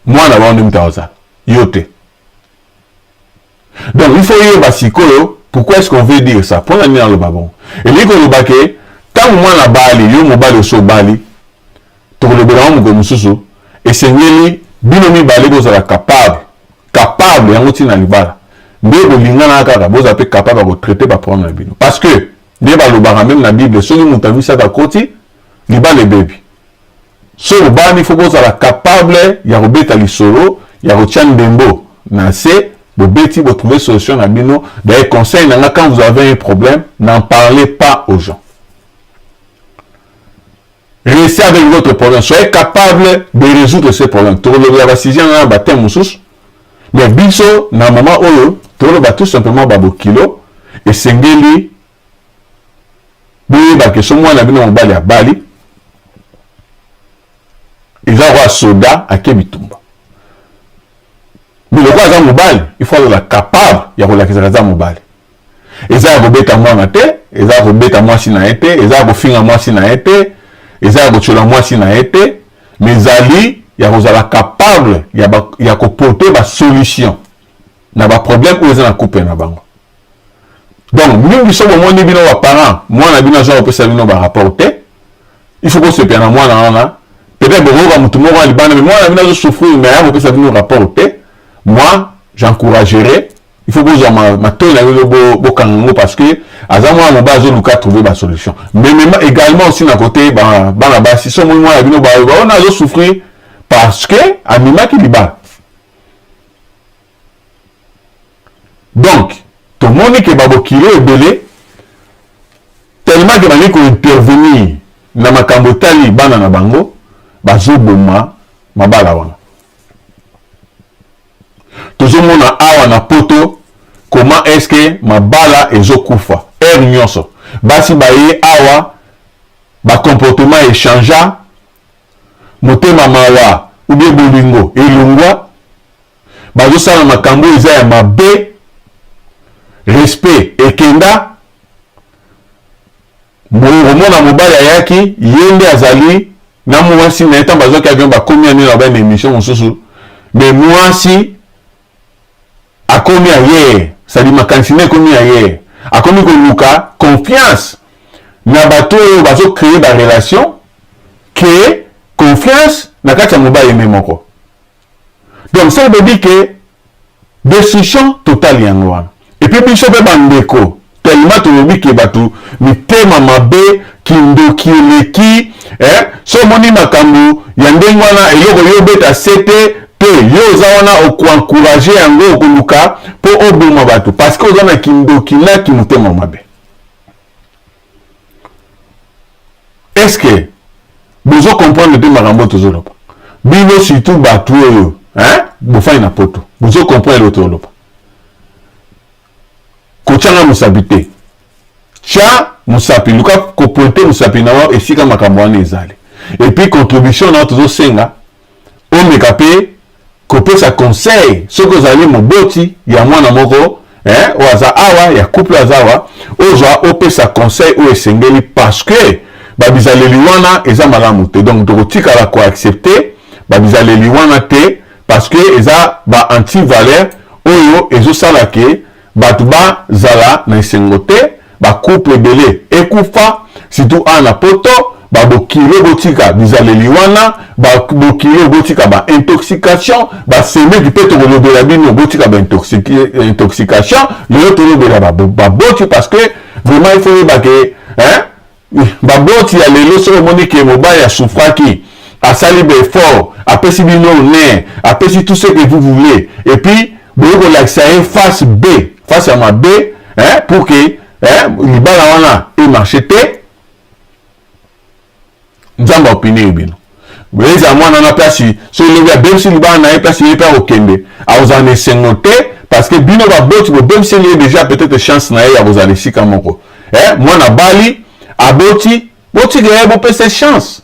mwana bango nde moto akozala yo te. Donc il faut yeba sikoyo pourquoi est-ce qu'on veut dire ça. Mpona nini naloba bongo? Elingi koloba ke ntango mwana abali, yo mobali osi obali, tokolobela yango mokolo mosusu, esengeli bino mibale bozala capable, capable yango ntina libala nde bolingana kaka, bozala mpe capable ya kotraite baproblème na bino, parce que nde balobaka meme na Bible, soki moto amisaka akoti libala ebebi. Soki obani, faut bozala capable ya kobeta lisolo, ya kotia ndembo na se, bobeti, botrouve solution na bino. D'ailleurs conseil na nga, quand vous avez un problème, n'en parlez pas aux gens, restez avec votre problème, soyez capable de résoudre ce problème. Tokolobela basujet na bathème mosusu, mais biso na moment oyo toloba tout simplement babokilo, esengeli boyeba ke so mwana bino mobali abali, eza kwa soda ake bitumba, mais lokola aza mobali, il faut azala capable ya kolakisaka aza mobali. Eza ya kobeta mwana te, eza ya kobeta mwasi na ye te, eza ya kofinga mwasi na ye te, eza ya kotyola mwasi na ye te, mais ezali ya kozala capable ya, ba, ya koporte basolution na baproblème oyo eza na couple na bango. Donc mingi so bomoni bino baparent, mwana bino aza kopesa bino barapport te, il faut kosepela na mwana wana. Peut-être bokoyoka motu moko ya libanda, mais mwana bino azosouffrir, mais aya kopesa bino rapport te, moi j'encouragerais, il faut bozwa matoi na bino, bokanga yango, parce que aza mwana mobali azoluka trouver basolution. Mais même également aussi na côté bana basi, so omoni mwana bino baona azosouffrir parce que amemaki libala, donc tomoni ke babokilo ebele tellement ke balingi kointervenir na makambo etali bana na bango, bazoboma mabala wana. Tozomona awa na poto comment est-ce que mabala ezokufa heure nyonso. Basi baye awa, bacomportement echangea, motema mawa ubie bolingo elongwa, bazosala makambo eza ya mabe, respect ekenda. Okomona mobali ayaki, ye nde azali na mwasi na ye, ntango bazwaki avion bakomi ya nini na na émission mosusu, mais mwasi akomi aye, sadi makanisi na ekomi aye, akomi koluka confiance na bato oyo bazocree barelation ke confiance na kati ya mobali ye moko. Donc ça veut dire que destruction totale yango wana. Et puis biso mpe bandeko, tellement tolobi ke bato mitema mabe, kindoki eleki, eh? So omoni makambo ya ndenge wana, eloko yo obeta sete te, yo oza wana okoencourage yango, okoluka mpo oboma bato parce que oza na kindoki na kimotema mabe. Est-ce que bozo comprendre te makambo oyo tozoloba? Bino surtout bato oyo, hein, bofandi na poto, bozo comprendre eloko tozoloba. Kotyanga mosapi te, tya mosapi, luka kopointe mosapi na yo esika makambo wana ezali. Et puis contribution na yo tozosenga omeka mpe kopesa conseil soki ozali moboti ya mwana moko, eh, oyo aza awa, ya couple aza awa, ozwa opesa conseil oyo esengeli, parce que babizaleli wana eza malamu te. Donc tokotikala koaccepte babizaleli wana te, parce que eza ba anti valeur oyo ezosala ke bato bazala na esengo te, bacouple ebele ekufa, surtout awa na poto. Babokilo botika bizaleli wana, babokilo botika baintoxication, basemeki mpe tokolobela bino, botika baintoxication. Lelo tolobela baboti, parce que vraiment il faut yeba ke, hein, baboti ya lelo, soki omoni ke mobali asufraki, asali ba effort, apesi bino honneur, apesi tout ce que vous voulez et puis boye kolakisa ye face B, face ya mabe hein, pour que hein, libala wana e marche te. Nzambe akopunir bino. Ezala mwana wana place soki lobi abebisi libala na ye place ye mpe akokende akozala na esengo te parce que bino baboti bobebiseli ye déjà peut-être chance na ye ya kozala esika moko. Eh, mwana bali aboti botika ye bopesa chance.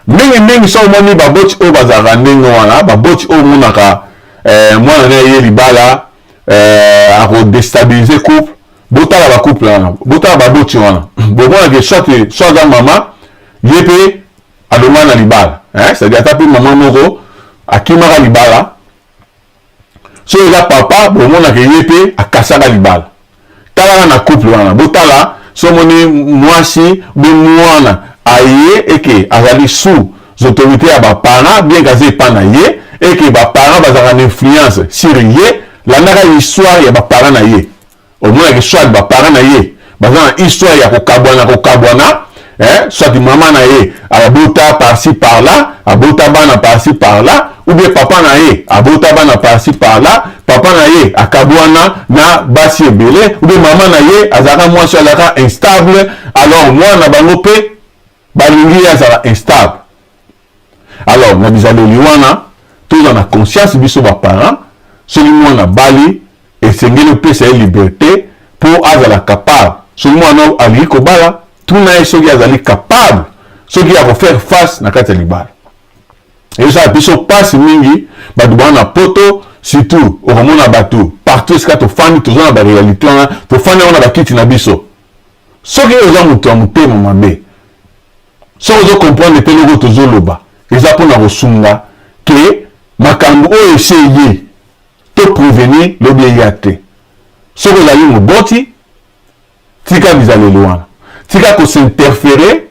Mingi mingi soki omoni baboti oyo bazalaka ndenge wana, baboti oyo omonaka eh, mwana na ye libala eh, akodestabilize couple, botala ba couple wana, botala baboti wana, bomona ke soit soit aza mama ye mpe alongwa na libala eh, c'est-à-dire ata mpe mama moko akimaka libala, soki eza papa bomonaka ye mpe akasaka libala. Talaka na couple wana, botala so omoni mwasi be mwana aye eke azali sous autorité ya ba parents bien que aza epa na ye eke ba parents bazalaka na influence sur ye, landaka histoire ya ba parents na ye, omonaka soit ba parents na ye baza na histoire ya kokabwana kokabwana eh, soit mama na ye abota par-ci par-là, abota bana par-ci par-là, ou bien papa na ye abota bana par-ci par-là, papa na ye akabwana na basi ebele, ou bien mama na ye azalaka mwasi azalaka instable, alors mwana bango mpe balingi ye azala instable. Alors na bizaleli wana toza na conscience biso ba parents, soki mwana bali esengeli opesa ye liberté mpo azala capable. Soki mwana alingi kobala, tuna ye soki azali capable, soki ya kofaire face na kati ya libala. Ezosala biso mpasi mingi bato baa na poto, surtout okomona bato partout esika tofandi toza na baréalité wana, tofandi yango na bakiti na biso. Soki oza moto ya motema mabe, soki ozo comprendre te eloko tozoloba, eza mpona kosunga ke makambo oyo esi eye to prévenir lobi eya te. Soki ozali moboti, tika bizaleli wana, tika kosinterfere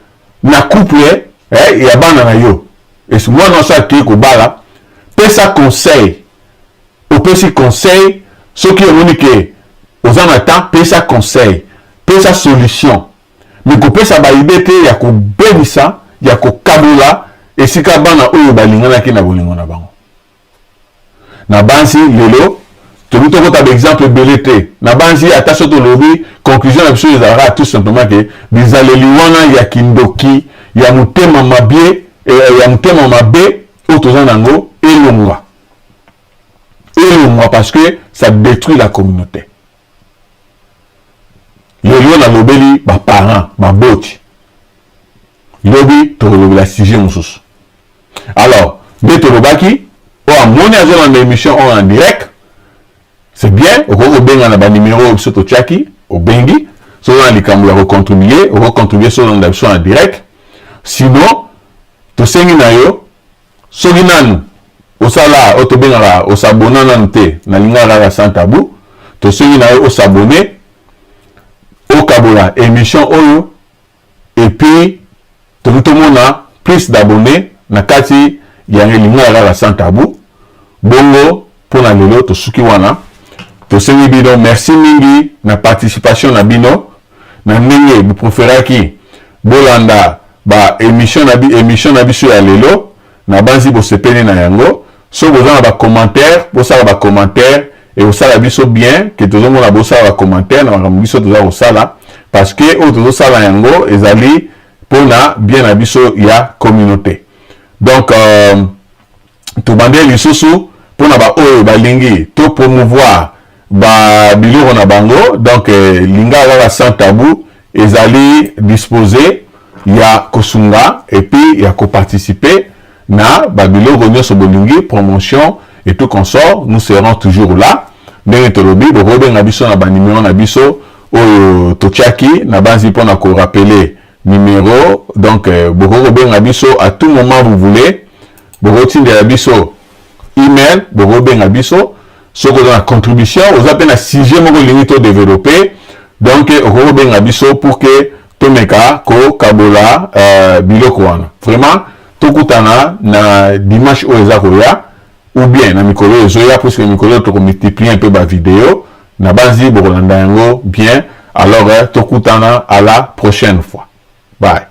na couple eh, ya bana na yo. Esi mwana oso akei kobala, pesa conseil, opesi conseil soki omoni ke oza na temps, pesa conseil, pesa solution, mais kopesa ba idee te ya kobebisa, ya kokabola esika bana oyo balinganaki na bolingo na bango. Nabanzi lelo tokoki tokota ba exemple ebele te. Nabanzi ata soki tolobi conclusion na biso ezalaka tout simplement ke bizaleli wana ya kindoki, ya motema mabe, ya motema mabe oyo toza na yango elongwa, elongwa parce que ça détruit la communauté. Lelo nalobeli ba parents, baboti, lobi tokolobela sujet mosusu. Alors nde tolobaki oyo amoni azolanda émission oyo en direct, c'est bien, okoki kobenga na banimero oyo biso totiaki, obengi soki oza na likambo ya kocontribue, okocontribue soki olanda biso en direct. Sinon tosengi na yo soki nanu osala oyo tobengaka osabona nanu te na Lingala Kaka Sans Tabou, tosengi na yo osabone, okabola émission oyo, et puis tolingi tomona plus d'abonnés na kati ya Lingala Kaka Sans Tabou. Bongo mpona lelo tosuki wana, tosengi bino merci mingi na participation na bino, na ndenge bopreferaki bolanda ba émission na bi émission na biso ya lelo. Nabanzi bosepeli na yango. Soki boza na ba commentaire, bosala ba commentaire, ekosala biso bien ke tozomona bosala ba commentaire na makambo biso toza kosala, parce que oyo tozosala yango ezali mpona bien na biso ya communauté. Donc tobandeli lisusu mpona ba oyo balingi to promouvoir ba biloko na bango. Donc Lingala Kaka Sans Tabou ezali disposé ya kosunga et puis ya koparticiper na ba biloko nyonso bolingi, promotion et tout consort, nous serons toujours là. Ndenge tolobi, bokobenga biso na ba numéro na biso oyo totiaki na banzi mpona korappeler numéro. Donc bokoki kobenga biso à tout moment vous voulez, bokotindela biso email, bokobenga biso soki oza na contribution, oza mpe na sujet moko olingi to développer, donc okoki kobenga biso pour que tomeka kokabola biloko wana. Vraiment tokutana na dimanche oyo eza koya, ou bien na mikolo oyo ezoya, puisque mikolo oyo tokomultiplier mpe ba vidéo na banzi bokolanda yango bien. Alors tokutana à la prochaine fois, bye.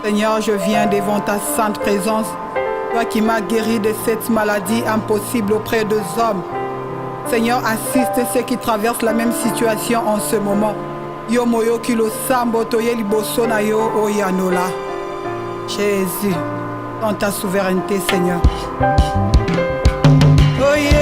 Seigneur, je viens devant ta sainte présence, toi qui m'as guéri de cette maladie impossible auprès des hommes. Seigneur, assiste ceux qui traversent la même situation en ce moment. Yo moyoki losambo toye liboso na yo oyanola. Jésus, dans ta souveraineté, Seigneur. Oye.